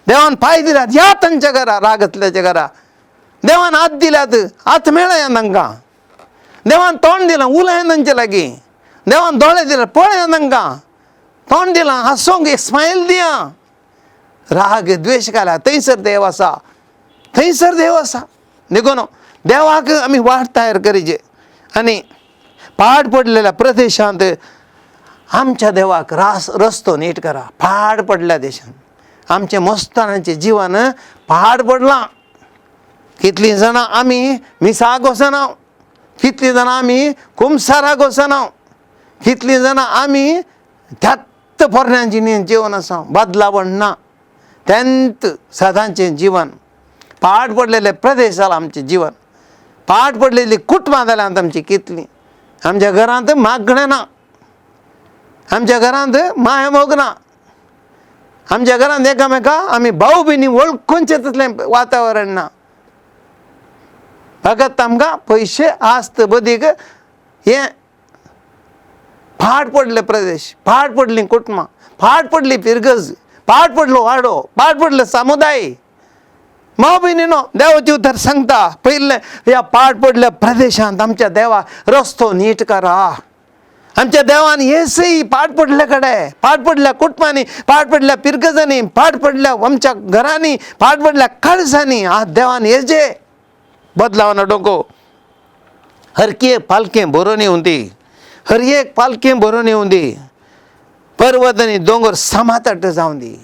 देवान पांय दिल्यात, या तांच्या घरा, रागतल्याच्या घरा. देवान हात दिल्यात, हात मेळया तांकां. देवान तोंड दिलां, उलया तांचे लागीं. देवान दोळे दिले, पळया तांकां. तोंड दिलां, हांसोंक एक स्मायल दिया. राग द्वेश घाला, थंयसर देव आसा, थंयसर देव आसा. देखून देवाक आमी वाट तयार करीचे आनी पाड पडलेल्या प्रदेशांत आमच्या देवाक रास रस्तो नीट करा. पाड पडल्या देशांत आमचें मस्तानाचें जिवन पाड पडलां. कितलीं जाणां आमी मिसाक वचना, कितलीं जाणां आमी कुमसाराक वचना, कितलीं जाणां आमी त्याच पोरण्या जिणेंत जिवन आसा, बदलावण ना. तेंत सदांचें जिवन पाड पडलेले प्रदेश जाला आमचें जिवन. पाड पडलेली कुटुंबां जाल्यांत आमचीं कितलीं. आमच्या घरांत मागणें ना, आमच्या घरांत माया मोग ना, आमच्या घरांत एकामेका आमी भाव भयणी वळखूनचें तसलें वातावरण ना. फकत आमकां पयशे आस्त बदीक. हें पाड पडले प्रदेश, पाड पडलीं कुटुंबां, पाड पडली पिरगज, पाड पडलो वाडो, पाड पडलो समुदाय. माव भयणीनो, देवाची उतर सांगता, पयलें ह्या पाड पडल्या प्रदेशांत आमच्या देवा रस्तो नीट करा. आमच्या देवान येसय पाड पडल्या कडेन, पाड पडल्या कुटुंबांनी, पाड पडल्या पिरगजांनी, पाड पडल्या आमच्या घरांनी, पाड पडल्या काळजांनी आज देवान येजे बदलाव हाडूंक. हर एक पालखें भरून येवं दी, हर एक पालखें भरून येवं दी. पर्वत आनी दोंगर समातट जावं दी.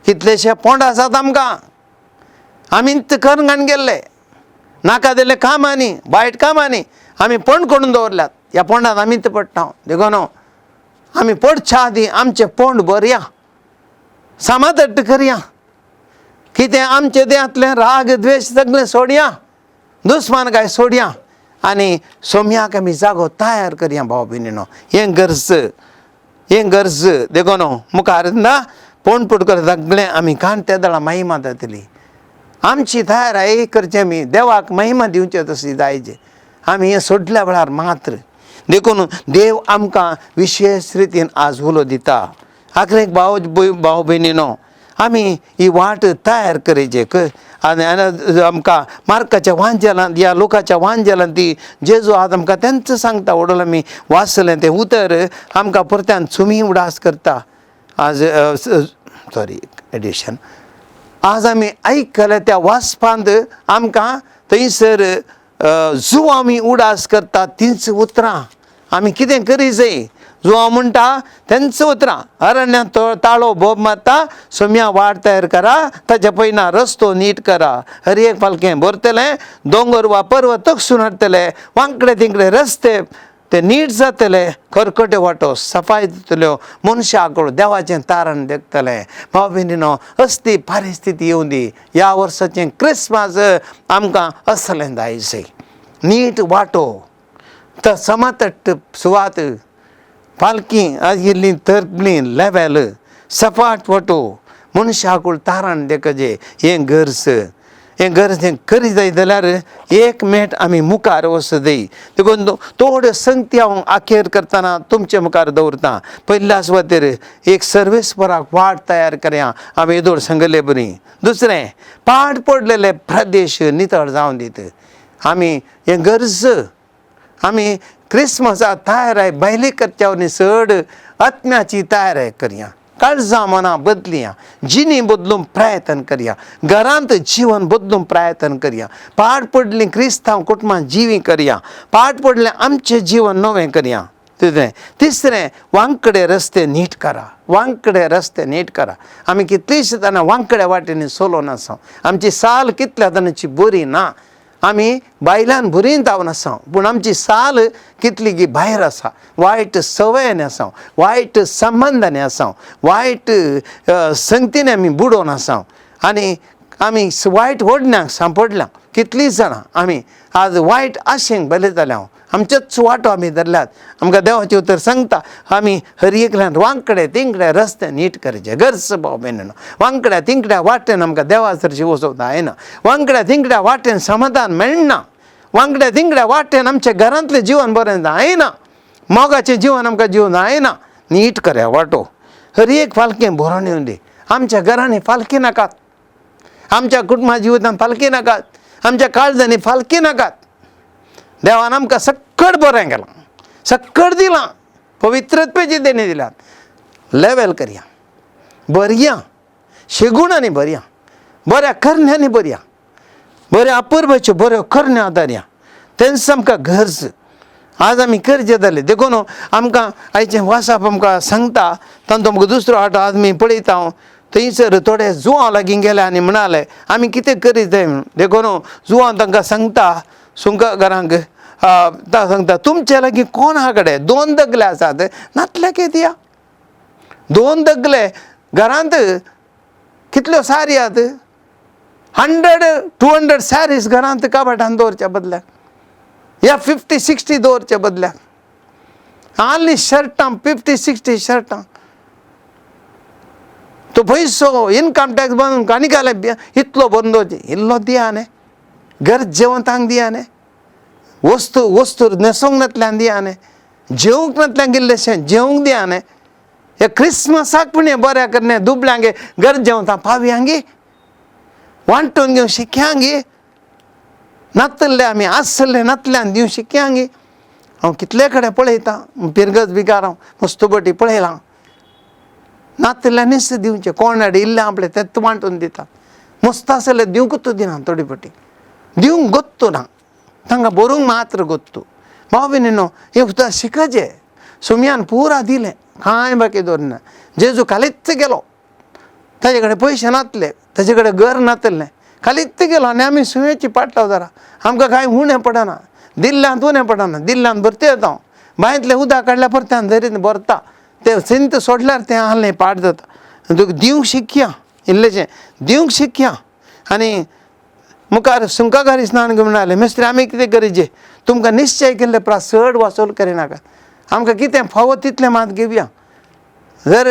कितलेशे पोंड आसात आमकां, आमी करून घाण गेल्ले नाका दिल्ले कामांनी, वायट कामांनी आमी पोंड करून दवरल्यात. ह्या पोंडांत आमीच पडटा. देखून आमी पडच्या आदीं आमचें पोंड भरया, समातट करया. कितें आमचें देहांतलें राग द्वेश सगळें सोडया, दुस्मान काय सोडया आनी सोम्याक आमी जागो तयार करया. भाव भयणीनो, हें गरज, हें गरज. देखून मुखार ना पोंड पुटकर सगळें आमी कान त्या दळा महिमा जातली. आमची तयार करचें आमी देवाक महिमा दिवचे तशी जायचे. आमी हें सोडल्या वेळार मात्र. देखून देव आमकां विशेश रितीन आज उलो दिता. आखरेक भाव भाव भयणीनो, आमी ही वाट तयार करची. आनी आमकां मार्काच्या वांजेलांत ह्या लोकाच्या वांजेलांत ती जेजू आज आमकां तेंच सांगता. वडोल आमी वाचलें तें उतर आमकां परत्यान सुमी उडास करता. आज सॉरी एडिशन आज आमी आयकले त्या वाचपांत आमकां थंयसर जुवां आमी उडास करता तींच उतरां आमी कितें करी जाय. जुवां म्हणटा तेंच उतरां, अरण्यांत ताळो बोब मारता, सोम्या वाट तयार करा, ताच्या पयना रस्तो नीट करा. हर एक पालखें भरतलें, दोंगर वा पर्वत तकसून हाडटले, वांकडे तिंकडे रस्ते ते नीट जातले, खरखटे वाटो सफाय दितल्यो, मनशाक देवाचें तारण देखतलें. भाव भयणीनो, असली परिस्थिती येवं दी. ह्या वर्साचें क्रिसमस आमकां असलें जाय. नीट वाटो. तर समतट्ट सुवात पालखी आशिल्ली तकली लेवेल सपाट फोटो मनशाकूळ तारण देखचे हें गरज हें गरज हें करी जाय जाल्यार एक मेट आमी मुखार वचत. देखून थोड्यो संगती हांव आखेर करतना तुमचे मुखार दवरता. पयल्या सुवातेर एक सर्वेस्पराक वाट तयार करया आमी येदोळ सांगले बरी. दुसरें पाड पडलेले प्रदेश नितळ जावन दीत आमी हें गरज. आमी क्रिसमसा तयाराय भायली करच्या वरवीं चड आत्म्याची तयाराय करया. काळजां मनां बदलया, जिणी बदलूंक प्रयत्न करया, घरांत जिवन बदलूंक प्रयत्न करया. पाड पडलीं क्रिस्तांव कुटुंबां जिवीं करया, पाड पडलें आमचें जिवन नवें करया. तितलें. तिसरें वांकडे रस्ते नीट करा, वांकडे रस्ते नीट करा. आमी कितलींशीं जाणां वांकड्या वाटेनी चलोवन आसा. आमची साल कितल्या जाणांची बरी ना. आमी बायलान बरीं जावन आसा पूण आमची साल कितली गी भायर आसा. वायट संवयांनी आसा, वायट संबंदांनी आसा, वायट संगतीन आमी बुडोवन आसा आनी आमी वायट ओडण्याक सांपडल्या. कितलीं जाणां आमी आज वायट आशेंक बरें जाल्या. आमचेच वांटो आमी धरल्यात. आमकां देवाचें उतर सांगता आमी हर एकल्यान वांकडे तिंकडे रस्ते नीट करचे. गरज भाव भयणीनो, वांकड्या तिंकड्या वाटेन आमकां देवा सरशी वचोंक जायना. वांकड्या तिंकड्या वाटेन समाधान मेळना. वांकड्या तिंकड्या वाटेन आमच्या घरांतलें जिवन बरें जायना. मोगाचें जिवन आमकां जिवन जायना. नीट करया वाटो. हर एक फालकें भरोन येवन दी. आमच्या घरांनी फालकी नाकात, आमच्या कुटुंबा जिवितान फालकी नाकात, आमच्या काळजांनी फालकी नाकात. देवान आमकां सक्कड बरें केलां, सक्कड दिलां, पवित्रत्वाची देणी दिल्यात. लेवल करया, बरया शेगुणांनी बरया, बऱ्या करण्यांनी बरया, बऱ्या अपुरबायच्यो बऱ्यो करण्यो आदारया. तेंच आमकां गरज आज आमी करचें जालें. देखून आमकां आयचें वासाप आमकां सांगता. तांचो आमकां दुसरो आटो आज आमी पळयता. हांव थंयसर थोडे जुवां लागीं गेले आनी म्हणाले आमी कितें करीत जाय म्हणून. देखून जुवां तांकां सांगता सुंकारांक सांगता तुमचे लागीं कोणा कडेन दोन दगले आसात नातल्याक दिया. दोन दगले घरांत कितल्यो सारी आहात, 100 200 सारीस घरांत कबाटान दवरच्या बदल्याक या 50 60 दवरच्या बदल्याक आनी शर्टां 50 60 शर्टां तो पयसो इनकम टॅक्स बांदून आनी घाले इतलो भरून दवरचे. इल्लो दिया न्ही, गरजेवंतांक दिया न्ही, वस्तू वस्तू न्हेसोंक नातल्यान दिया न्ही, जेवंक नातल्यान इल्लेशें जेवंक दिया न्ही. हे क्रिसमसाक पूण हें बऱ्या करणे दुबळ्यांगे गरजेवंतां पावयांगी वांटून घेवंक शिकयांगी. नातल्ले आमी आसले नातल्यान दिवंक शिकयांगी. हांव कितले कडेन पळयतां पिरगज बिगार हांव मस्त बटी पळयलां. नातल्ल्यानीच दिवचें, कोण हाड इल्लें आपलें तेंच वांटून दिता. मस्त आसलें दिवंकूच दिना, थोडी पटी दिवंक गोत्तू ना, तांकां बरोवंक मात्र गोत्तू. भाव भयणीनो हें उतर शिकचें. सुमयान पुरा दिलें, कांय बाकी दवरना. जेजू खालीच गेलो, ताजे कडेन पयशे नातले, ताजे कडेन घर नातलें, खालीच गेलो. आनी आमी सुम्याची पाट लावता. आमकां कांय उणें पडना, दिल्ल्यांत उणें पडना, दिल्ल्यांत भरते येता. हांव बांयतलें उदक काडल्यार परत्यान धरीत भरता, तें सिंत सोडल्यार तें आहलें पाड जाता. तुका दिवंक शिकया, इल्लेशें दिवंक शिकया. आनी मुखार सुंकागारी स्नान घेवन म्हणाले मिस्त्री आमी कितें गरजे तुमकां निश्चय केल्ले प्रास चड वासोल करिनाका. आमकां कितें फावो तितलें मात घेवया. जर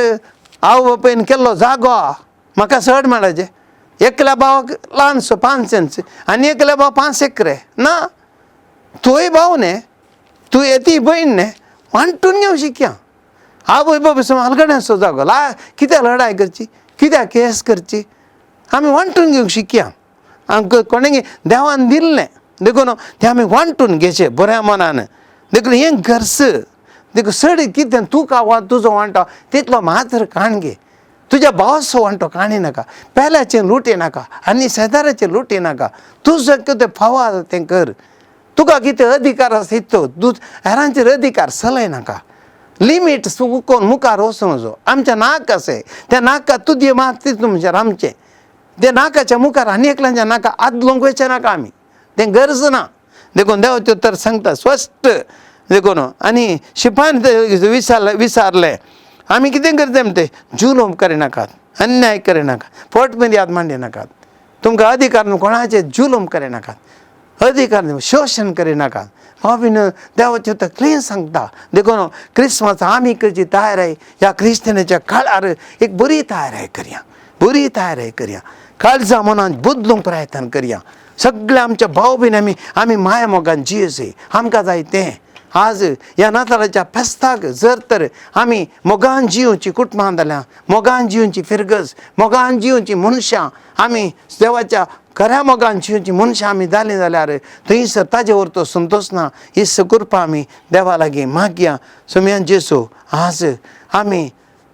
आवय बापायन केल्लो जागो आहा म्हाका चड मेळचे, एकल्या भावाक ल्हानसो 5 सेंट्स आनी एकल्या भाव 5 एकरे ना, तूंय भाव न्ही, तूं येती भयण न्ही, वांटून घेवंक शिकया. आवय बापूय हलगड्यांचो जागो ला कित्याक लडाय करची, कित्याक केस करची, आमी वांटून घेवंक शिकया. आमकां कोणें देवान दिल्लें देखून तें आमी वांटून घेवचें बऱ्या मनान. देखून हें गरज देखून चड कितें तूं का तुजो वांटो तितलो मात्र काण घे, तुज्या भावाचो वांटो काणी नाका, पेल्याचें लुटी नाका आनी शेजाऱ्याचें लुटी नाका. तुजो कितें फावो आसा तें कर, तुका कितें अधिकार आसा तितलो तूं हेरांचेर अधिकार चलय नाका. लिमीट चुकोवन मुखार वचूंक वचो. आमचें नाक आसा त्या नाका तुजें मात तितून म्हणल्यार आमचें तें नाकाच्या मुखार आनी एकल्याच्या नाका आदलोंक वयचें नाका आमी, तें गरज ना. देखून देवाचें उतर सांगता स्पश्ट. देखून आनी शिपायन विचारलें विचारलें आमी कितें करता म्हणटे जुलूम करिनाकात, अन्याय करिनाकात, फट मर्याद मांडी नाकात, तुमकां अधिकार न्हू कोणाचेर जुलूम करिनाकात. अधिकार शोशण करिनाका. भावीन देवाचें उतर क्लीन सांगता. देखून क्रिसमस आमी करची तयाराय ह्या क्रिस्तांच्या काळार एक बरी तयाराय करया, बरी तयाराय करया, काळजा मनान बदलूंक प्रयत्न करया. सगळे आमच्या भाव बीन आमी आमी माया मोगान जियेवचे आमकां जाय तें. आज ह्या नातालाच्या फेस्ताक जर तर आमी मोगान जियोवची कुटुंबां जाल्यार, मोगान जियोवची फिरगज, मोगान जियोवची मनशां, आमी देवाच्या खऱ्या मोगान जियोवची मनशां आमी जालीं जाल्यार थंयसर ताजे वर तो संतोश ना. ही कृपा आमी देवा लागीं मागया. सोम्यान जेजू आज आमी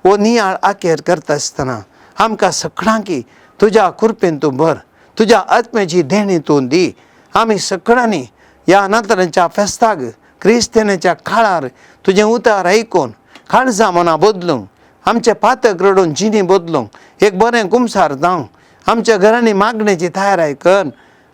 हो नियाळ आखेर करता आसतना आमकां सगळ्यांकी तुज्या कृपेन तूं भर, तुज्या आत्म्याची देणी तूं दी. आमी सगळ्यांनी ह्या नातालांच्या फेस्ताक क्रिस्तांच्या काळार तुजें उतार आयकून काळजां मनां बदलूंक, आमचें पातक रडून जिणी बदलूंक एक बरें कुमसार जावंक, आमच्या घरांनी मागण्याची तयाराय कर,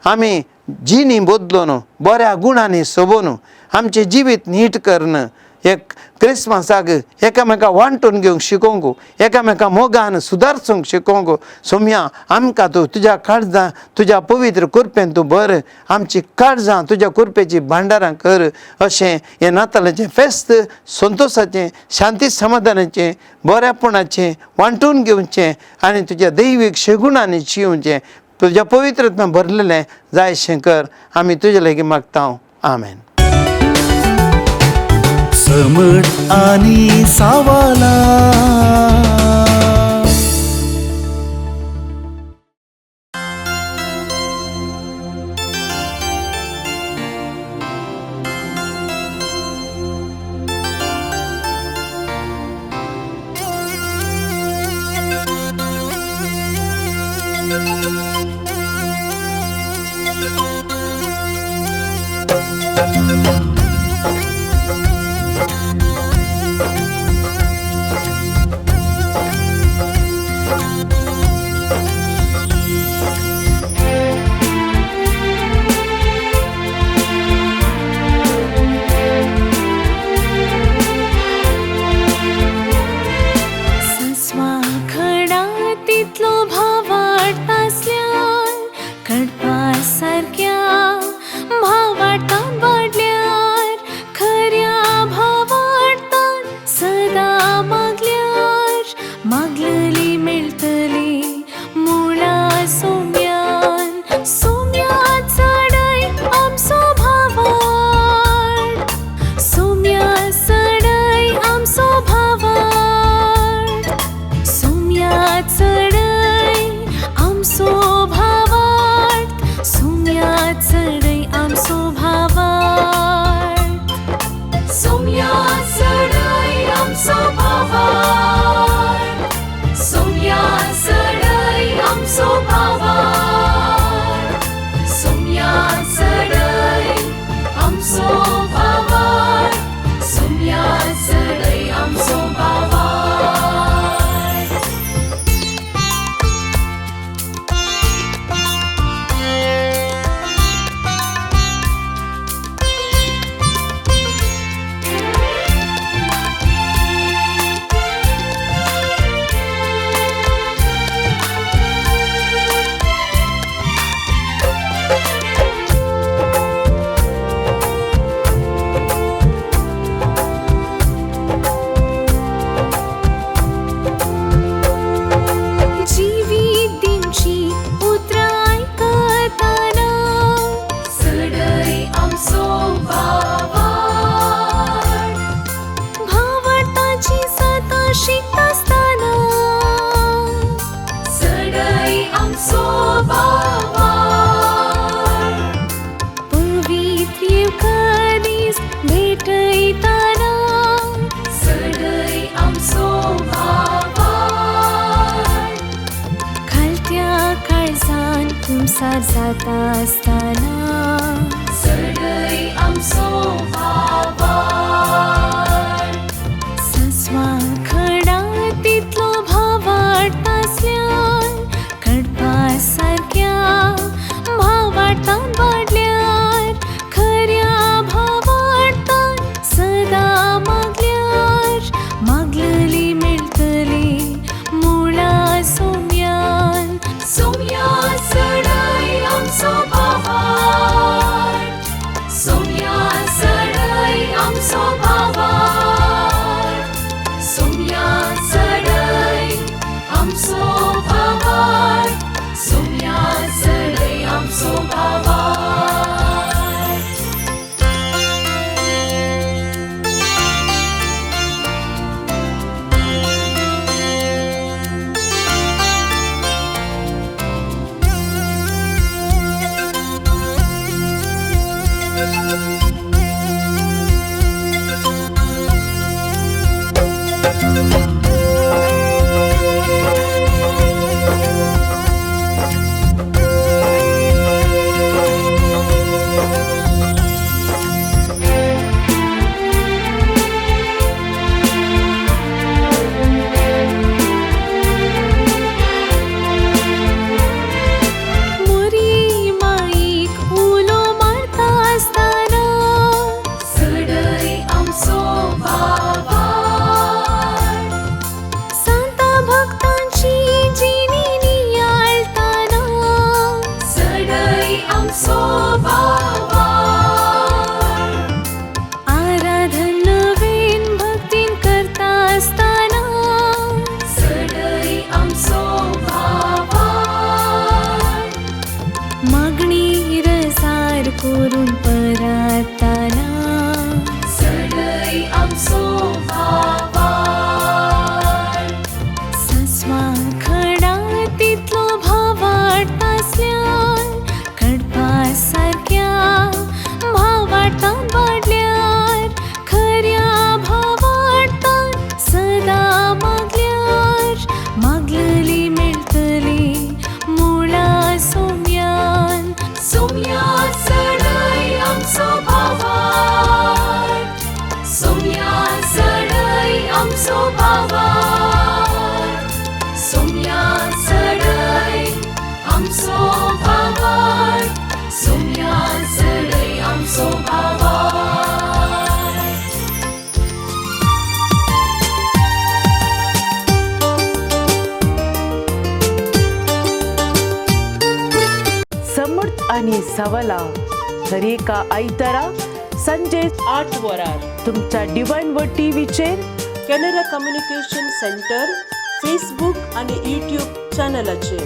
आमी जिणी बदलून बऱ्या गुणांनी सोबोवन आमचें जिवीत नीट करून एक क्रिसमसाक एकामेका वांटून घेवंक शिकोवंक, एकामेका मोगान सुदारसूंक शिकोवंक सोम्या आमकां तूं तुज्या काळजां तुज्या पवित्र कृपेन तूं भर, आमची काळजां तुज्या कृपेची भांडारां कर. अशें हें नातालाचें फेस्त संतोशाचें, शांती समाधानाचें, बऱ्यापणाचें वांटून घेवचें आनी तुज्या दैवीक शेगुणांनी जिवचें, तुज्या पवित्रतान भरलेलें जायशें कर. आमी तुजे लागीं मागता. आमेन. समट आणि सावाला. कुमसार जाता आसतना सडय आमचो भावार सस्वा खडा तितलो भावार्थ आसल्यार कडपा सारक्या भावार्थान वाडल्यार खऱ्या भावार्थान सदां मागल्यार मागलली मेळटली मुळा सोम्यान सोम्या सडय आमचो भावार आमचो भावार्थ, सोम्या चडय आमचो भावार्थ. मोरी माईक उलो मारता आसतना चडय आमचो भावार्थ, सांता भक्तांची जिणी नियाळताना चडय आमचो भावार्थ, आराधन नवीन भक्तीन करता आसतना चडय आमचो भावार्थ, मागणी रसार करून पराताना चडय आमचो भावार्थ. सासवा खडा तितलो भावार्थ आसल्यार कडपा सारक्या भावार्थान वाडल्यार खऱ्या भावार्थान सदां मागल्यार मागलली मेळटली मुळा सोम्यान. सोम्या चडय आमचो भावार्थ, सोम्या चडय आमचो भावार्थ, सोम्या चडय आमचो भावार्थ, सोम्या चडय आमचो भावार्थ. समर्थ आणि सवला दरेका आयतारा संजे 8 वरार तुमच्या डिवायन व टीव्हीचेर कॅनरा कम्युनिकेशन सेंटर फेसबूक आनी यूट्यूब चॅनलाचेर.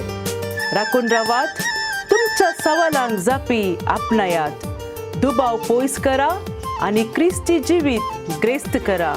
राखून रावात, तुमच्या सवालांक जापी आपणायात, दुबाव पयस करा आनी क्रिस्ती जिवीत ग्रेस्त करा.